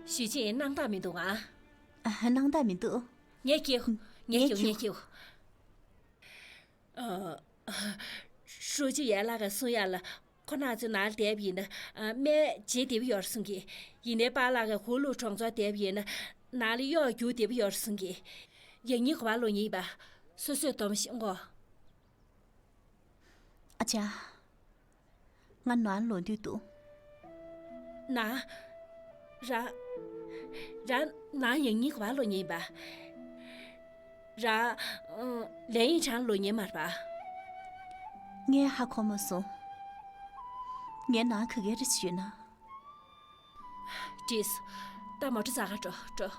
ཞུས་ཅིན་སྣང་དག་མི་འདུག་ཨ། ཨ། སྣང་དག་མི་འདུག་ངས་སྐྱེའུ། ངས་ངས་སྐྱེའུ། སྐྱེའུ། ངས་སྐྱེའུ། ཨ། ཧྲུའུ་ཅི་ཡན་ལགས་ཀྱིས་གསུང་ཡག་ལ། ཁོ་རྣམ་ཚོ་ནང་ལ་བསྡད་པ་ཡིན་ན། ཨ། སྨན་བརྗེ་བདེ་པོ་ཡོད་རེད་གསུང་གི། ཡིན་ནའི་པཱ་ལགས་ཀྱིས་ཧུ་ལུ་གྲོང་ཚོར་བསྡད་པ་ཡིན་ན། ནང་ལ་གཡོག་རྒྱུག་བདེ་པོ་ཡོད་རེད་གསུང་གི། ཡང་སྙིང་ག་པར་ལོག་མཁན་ཡིན་པ། སོ་སོས་སྡོམ་ཤིག་ཨང་གོ། ཨ་ཅག་ང་ནང་ལོག་འདོད་འདུག་ན། ར། ར། ནང་ཡང་སྙིང་ག་པར་ལོག་མཁན་ཡིན་པ། ར། ཨ། ལས་ཡིན་གྲང་ལོག་མཁན་མ་རེད་པ། ངས་ཧ་གོ་མ་སོང་། ངའི་ནང་ག་གེ་རེ་ཞུས་ན། འགྲིགས། ད་མོ་ཊ་རྩ་ག་འགྲོ་འགྲོ།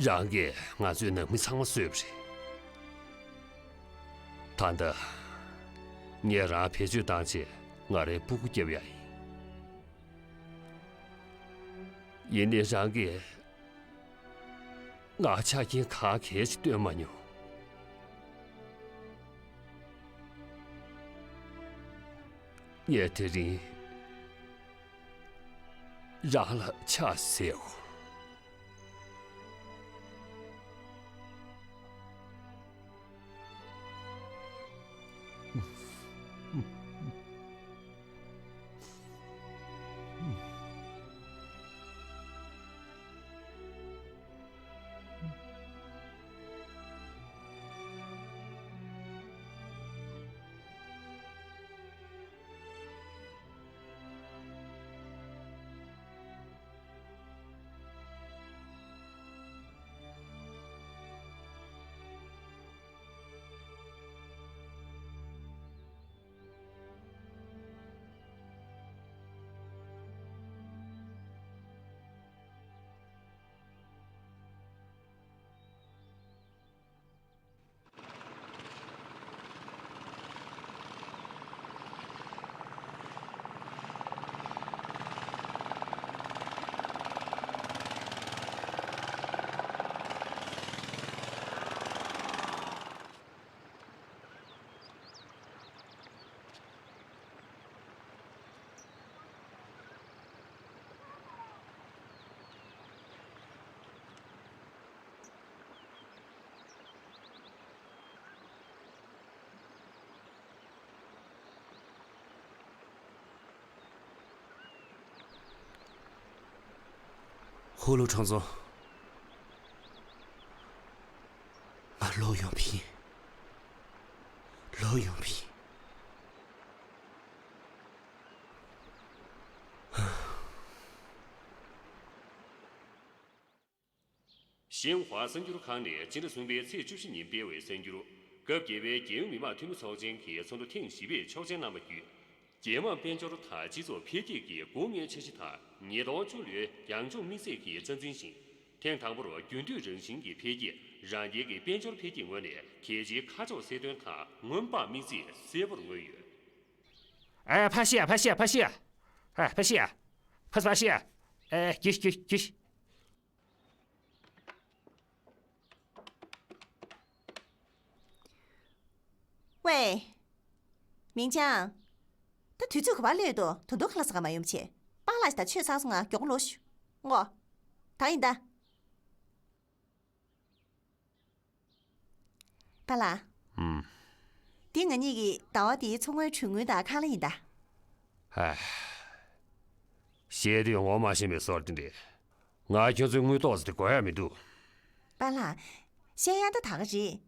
རང་གིས་ང་ཚོའི་ནང་མི་ཚང་མ་གསོས་པ་རེད། ད་ལྟ་ངས་རང་བེད་སྤྱོད་བཏང་བྱས་ང་རའི་སྤུ་གུ་སྐྱོབ་ཡག་ཡིན། ཡིན་ནའི་རང་གིས་ང་ཆ་རྐྱེན་གང་གལ་ཞིག་སྟོན་མ་མྱོང་། ངས་དེ་རིང་རང་ལ་ཕྱག་འཚལ་ཡོད། ཧུ་ལུ་ཁྲང་ཙོང་། ང་ལོག་ཡོང་བ་ཡིན། ལོག་ཡོང་བ་ཡིན། ཞིན་ཧྭ་གསར་འགྱུར་ཁང་ནས་སྤྱི་ཟླ་གསུམ་པའི་ཚེས་བཅུ་བཞི་ཉིན་སྤེལ་བའི་གསར་འགྱུར། སྐབས་བརྒྱད་པའི་རྒྱལ་ཡོངས་མི་དམངས་འཐུས་མི་ཚོགས་ཆེན་གྱི་ཚོགས་འདུ་ཐེངས་བཞི་པས་ཆོག་མཆན་གནང་བ་བརྒྱུད། རྒྱལ་དམངས་དཔལ་འབྱོར་དང་སྤྱི་ཚོགས་འཕེལ་རྒྱས་ཀྱི་དགུང་ལྔའི་འཆར་གཞི་དང་ཉིས་སྟོང་བཅུ་ལོའི་རྒྱང་སྐྱོད་དམིགས་ཚད་ཀྱི་རྩ་འཛིན་བཞིན། ཐེངས་དང་པོར་རྒྱུན་མཐུད་རང་བཞིན་གྱི་འཕེལ་རྒྱས། རང་རྒྱལ་གྱི་དཔལ་འབྱོར་འཕེལ་རྒྱས་ངོས་ནས་གལ་ཆེའི་ཁ་ཕྱོགས་གསལ་སྟོན་དང་སྔོན་དཔག་དམིགས་ཚད་གསལ་པོར་མངོན་ཡོད། ཨ། ཕ་ཤི་ཡ། ཕ་ཤི་ཡ། ཕ་ཤི་ཡ། ཨ། ཕ་ཤི་ཡ། ཕ་ཕ་ཤི་ཡ། ཨེ། གྱིས་གྱིས་གྱིས། ཝེ། མིང་ཅང་། ད་དུས་ཚོད་ག་པར་སླེབས་འདུག་ད་དུང་ཁ་ལག་ཟ་ག་མ་ཡོང་བྱས། པཱ་ལགས་ད་ཆོས་ཚར་སོང་ང་མགྱོགས་པོ་ལོག་ཤོག་ངོ་། ད་ཡིན་ད། པཱ་ལགས། ཨུམ། འདི་ང་གཉིས་ཀྱི་ཟླ་བ་འདིའི་ཚོང་བའི་གྲོན་དངུལ་དང་ཁང་གླ་ཡིན་ད། ཧ། བཤད་དུས་ངོ་མ་ཤེས་པའི་བཟོ་འདྲ་རེད། ང་ཁྱོད་ཚོའི་དངུལ་ཏོག་ཙམ་དེ་དགོས་ཡ་མི་འདུག་པཱ་ལགས། བཤད་ཡ་ད་ད་ག་རེད།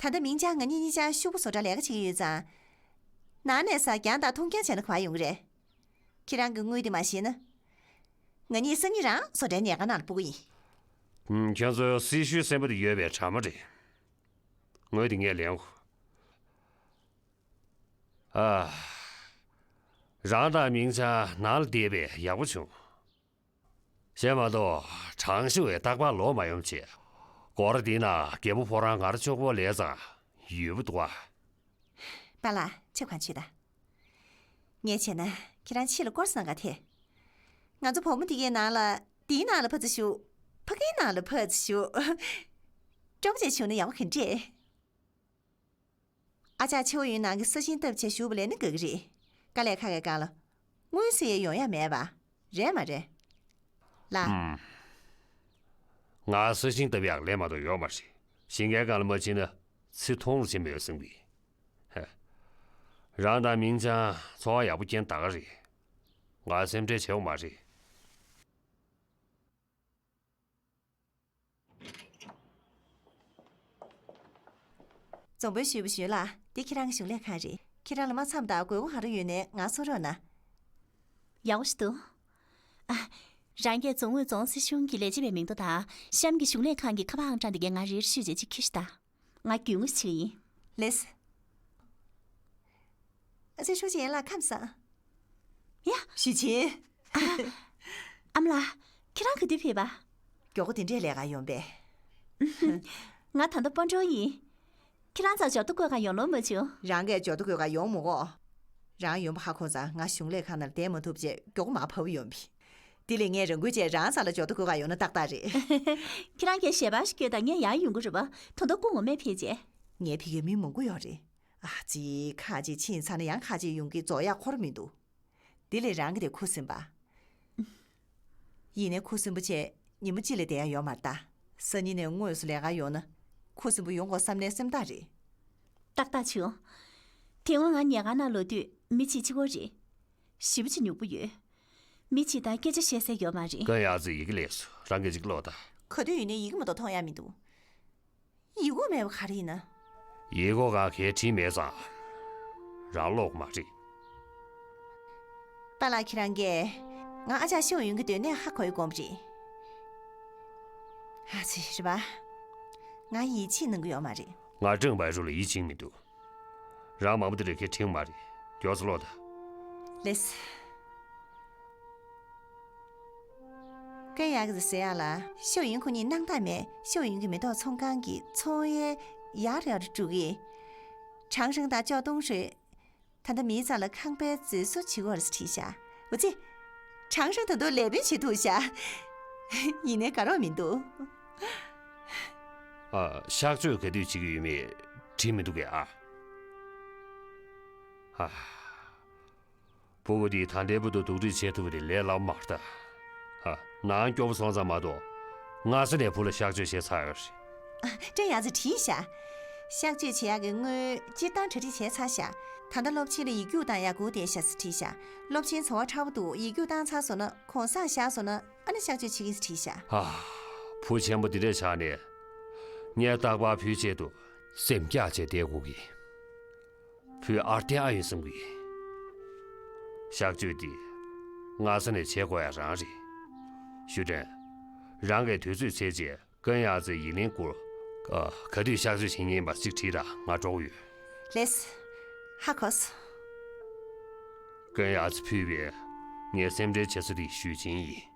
ད་ལྟ་མིང་ཅང་ང་གཉིས་གཉིས་ཆ་ཤོག་བུ་བཟོ་གྲྭ་ལས་ཀ་བྱེད་ཀྱི་ཡོད་ཙང་། ནང་ནས་ཟ་རྐྱང་དང་འཐུང་རྐྱང་བྱས་ན་ག་པར་ཡོང་གི་རེད། ཁྱེད་རང་གི་དངུལ་དེ་མ་བཞེས་ན། ང་གཉིས་སང་ཉིན་རང་བཟོ་གྲྭའི་ཉལ་ཁང་ནང་ལ་སྤོ་གི་ཡིན། ཨུམ། ཁྱོད་ཚོའི་སྲི་ཞུའི་སེམས་པ་དེ་ཡོད་པའི་དྲ་མ་རེད། དངུལ་དེ་ངས་ལེན་དགོས། ཨ། རང་དང་མིང་ཅང་ནང་ལ་བསྡད་པས་ཡག་པོ་བྱུང་། གཞན་མ་གཏོགས་གྲང་ཤུ་བའི་རྟག་པར་ལོག་མ་ཡོང་བྱས། སྒོ་ར་འདི་ན་རྒད་པོ་ཕོ་རང་ངར་ལྕོག་པོ་ལས་ཙང་ཡོད་པོ་འདུག་ཨ། པཱ་ལགས་ཆེ་གང་བྱེད་ད། ངས་བྱས་ན་ཁྱེད་རང་ཕྱི་ལ་སྐོར་སྣང་ག་ཐེ། ང་ཚོ་བུ་མོ་འདི་གའི་ནང་ལ་འདིའི་ནང་ལ་ཕར་ཚུར་བཞུགས། ཕ་གིའི་ནང་ལ་ཕར་ཚུར་བཞུགས། ཅོག་ཙེ་བྱུང་ན་ཡག་པོ་ག་འདྲས། ཨ་ཅག་ཆེ་བོ་ཡོད་ནང་གི་ས་ཞིང་བཏབ་བྱས་ཞུ་བ་ལས་ནི་དགའ་གི་རེད། དཀའ་ལས་ཁག་གི་སྒང་ལ། དངུལ་ཟེར་ཡས་ཡོང་ཡ་མེད་པ། རེད་མ་རེད། ལ། ཨུམ། ང་ས་ཞིང་བཏབ་ཡག་ལས་མ་གཏོགས་ཡོད་མ་རེད། ཞིང་ཁའི་སྒང་ལ་མ་ཕྱིན་ན་ཚེ་ཐུང་ལ་ཕྱིན་པ་ཡོད་སྲིད་པས། ཧེ། རང་དང་མིང་ཅང་འཚོ་བ་ཡག་པོ་སྐྱེལ་ད་ག་རེད། ང་སེམས་ཁྲལ་བྱེད་དགོས་མ་རེད། རྫོང་དཔོན་ཞུས་པ་ཞུས་ལ། འདི་ཁྱེད་རང་གི་གཞུང་ལས་ཁང་རེད། ཁྱེད་རང་ལ་མ་འཚམས་དང་དགོས་མཁོ་ག་རེ་ཡོད་ནའི་ང་གསུང་རོགས་གནང་། ཡག་པོ་ཞིག་འདུག་ཨ། རང་གིས་རྫོང་ཨུད་རྫོང་སྲིད་གཞུང་གི་ལས་བྱེད་པའི་མིང་ཐོ་དང་གཤམ་གྱི་གཞུང་ལས་ཁང་གི་ཁ་པར་ཨང་གྲངས་དེ་གས་ང་རེ་རེ་བཤུས་བྱས་གཅིག་ཁྱེར་ཤོག་ད། ང་རྒྱུས་མངའ་བྱེད་ཀྱི་ཡིན། ལེགས། ཨ་ཙི། ཧྲུའུ་ཅི་ཡན་ལགས་ཁམས་བཟང་། ཡ། ཞུས་ཆེན། ཨ་མ་ལགས། ཁྱེད་རང་ག་དུས་ཕེབས་པ། མགྱོགས་པོ་དེ་འདྲས་ལས་ཀ་ཡོང་པས། ང་ད་ལྟ་སྤོན་གྲོང་ཡིན། ཁྱེད་རང་ཚོ་འབྱོར་ཐོ་བཀོད་ག་ཡོང་ལོང་མ་བྱུང་། རང་གིས་འབྱོར་ཐོ་བཀོད་ག་ཡོང་མི་དགོས། རང་ཡོང་པ་ཧ་གོ་ཙང་ང་གཞུང་ལས་ཁང་ནང་ལ་བསྡད་མ་ཐུབ་བྱས་མགྱོགས་པོ་མར་བབས་ཡོང་པས། དེ་ལས་ངས་རང་འགུལ་བྱས་རང་ཚང་ལ་འབྱོར་ཐོ་བཀོད་ག་ཡོང་ན་ཏག་ཏག་རེད། ཁྱེད་རང་གིས་ཞལ་པར་ཞིག་བསྐྱོན་དང་ངས་ཡར་ཡོང་གི་རེད་པ། ད་ལྟ་སྐུ་ངོ་མས་ཕེབས་རྗེས། ངའི་ཕ་གིར་མི་མང་པོ་ཡོད་རེད། ཨ་ཙི། ཁ་ཅིག་ཕྱིན་ཚར་ན་ཡང་ཁ་ཅིག་ཡོང་གི། རྫོགས་ཡག་ཁོ་ར་མི་འདུག་དེ་ལས་རང་གི་དེ་ཁུ་སིམ་པ། ཡིན་ནའི་ཁུ་སིམ་པོ་བྱས་ཉིན་མོ་གཅིག་ལས་བསྡད་ཡ་ཡོད་མ་རེད་ད། སང་ཉིན་ནས་དངོས་སུ་ལས་ཀ་ཡོང་ན་ཁུ་སིམ་པོ་ཡོང་དགོས་བསམ་ནའི་སེམས་ཐག་རེད། ཏག་ཏག་བྱུང་། དེ་སྔོན་ང་ཉལ་ཁང་ནང་ལོག་དུས་མི་གཅིག་གཅིག་པོ་རེད། ཞེ་པོ་ཅིག་སྨྱུག་པོ་ཡོད། མི་གཅིག་དང་སྐད་ཆ་བཤད་ས་ཡོད་མ་རེད། ཀན་ཡ་ཙི། ཡི་གེ་ལེགས་སོ། རང་གིས་ཅིག་ཀློག་དང་། ག་དུས་ཡིན་ནའི་ཡི་གེ་མ་གཏོགས་མཐོང་ཡ་མི་འདུག་ཡི་གུ་མེད་པ་ག་རེ་ཡིན་ན། ཡི་གུ་གང་གས་བྲིས་མེད་ཙང་རང་ཀློག་མ་རེད། པཱ་ལགས་ཁྱེད་རང་གིས་ང་ཨ་ཅག་ཤོ་ཡུན་གྱི་སྡོད་གནས་ཧ་གོ་ཡི་དགོངས་པ་རེད། ཨ་ཙི། རེད་པ། ང་ཡིད་ཆེས་གནང་གི་ཡོད་མ་རེད། ང་ཀྲེང་པའེ་ཧྲུའུ་ལ་ཡིད་ཆེས་མི་འདུག་རང་མང་པོ་དེ་རེ་ཁའི་ཁྲིམས་མ་རེད། མགྱོགས་ཙམ་ཀློག་དང་། ལེགས། ཀན་ཡག་གིས་ཟེར་ཡག་ལ་ཤོ་ཡུན་ཁོ་གཉིས་སྣང་དག་མེད། ཤོ་ཡུན་གྱི་མེ་ཏོག་ཚོང་ཁང་གི་ཚོང་གཡས་ཡར་ཡར་འགྲོ་གི། ཁྲང་ཧྲེང་དང་ཅོ་ཏུང་ཧྲེ། ད་ལྟ་མིའི་རྩ་ལ་ཁང་པའི་མཛོད་བཟོ་བྱེད་ཀྱི་ཡོད་རེད་ཟེར་བྲིས་ཤག་འོ་ཙི། ཁྲང་ཧྲེང་ད་དུང་ལས་དཔོན་བྱེད་ཐུབ་ཤག་ཡིན་ནའི་དགའ་རོགས་མི་འདུག་ཨ། གཤག་བཅོས་ག་དུས་བྱེད་ཀྱི་ཡོད་མེད་བྲིས་མི་འདུག་གས་ཨ། ཨ། ཕྲུ་གུ་འདིས་ད་ལྟའི་བར་དུ་སྡུག་རུས་བྱེད་ཐུབ་པ་དེ་ལས་སླ་པོ་མ་རེད་ད། ཨ། ནང་སྐྱོ་པོ་སོང་ཙང་མ་གཏོགས་སྔ་ས་ནས་བུ་ལ་གཤག་བཅོས་བྱས་ཚར་ཡོད་རེད། ཨ། ཀྲེང་ཡང་ཙི་བྲིས་ཤག་གཤག་བཅོས་བྱེད་ཡག་གི་དངུལ་སྤྱིར་བཏང་གྲ་སྒྲིག་བྱས་ཚར་ཤག་ད་ལྟ་སློབ་ཆེན་ལ་ཡིག་རྒྱུགས་བཏང་ཡག་སྒུག་བསྡད་ཤག་ཟེར་བྲིས་ཤག་སློབ་ཆེན་བྱ་བ་ཕྲ་བོ་འདུག་ཡིག་རྒྱུགས་བཏང་ཚར་སོང་ན་གུང་སེང་བཞག་སོང་ན་ཨ་ནི་གཤག་བཅོས་བྱེད་ཀྱི་ཟེར་བྲིས་ཤག་ཧ། བུ་ཆེན་པོ་འདི་འདྲས་ཆགས་ནས། ངས་རྟག་པར་བུའི་ཆེད་དུ་སེམས་སྐྱག་བྱས་བསྡད་དགོས་ཀྱི། བུ་ཨར་ཏེ་ཨ་ཡོད་བསམ་གི། གཤག་བཅོས་འདི་སྔ་ས་ནས་བྱེད་དགོས་ཡ་རང་རེད། ཞུ་དྲན། རང་གིས་དུས་ཚོད་བྱས་རྗེས་ཀུན་ཡག་ཙེ་ཡི་ལིང་སྐོར། ཨ། ག་དུས་གཤག་བཅོས་བྱེད་ཉན་པ་ཅིག་དྲིས་དང་། ང་འགྲོ་གི་ཡོད། ལེས། ཧ་གོ་སོང་། ཀུན་ཡག་ཙེ་ཕུད་པའི་ངའི་སེམས་ཁྲལ་བྱེད་ས་དེ་ཞུས་ཅིན་ཡིན།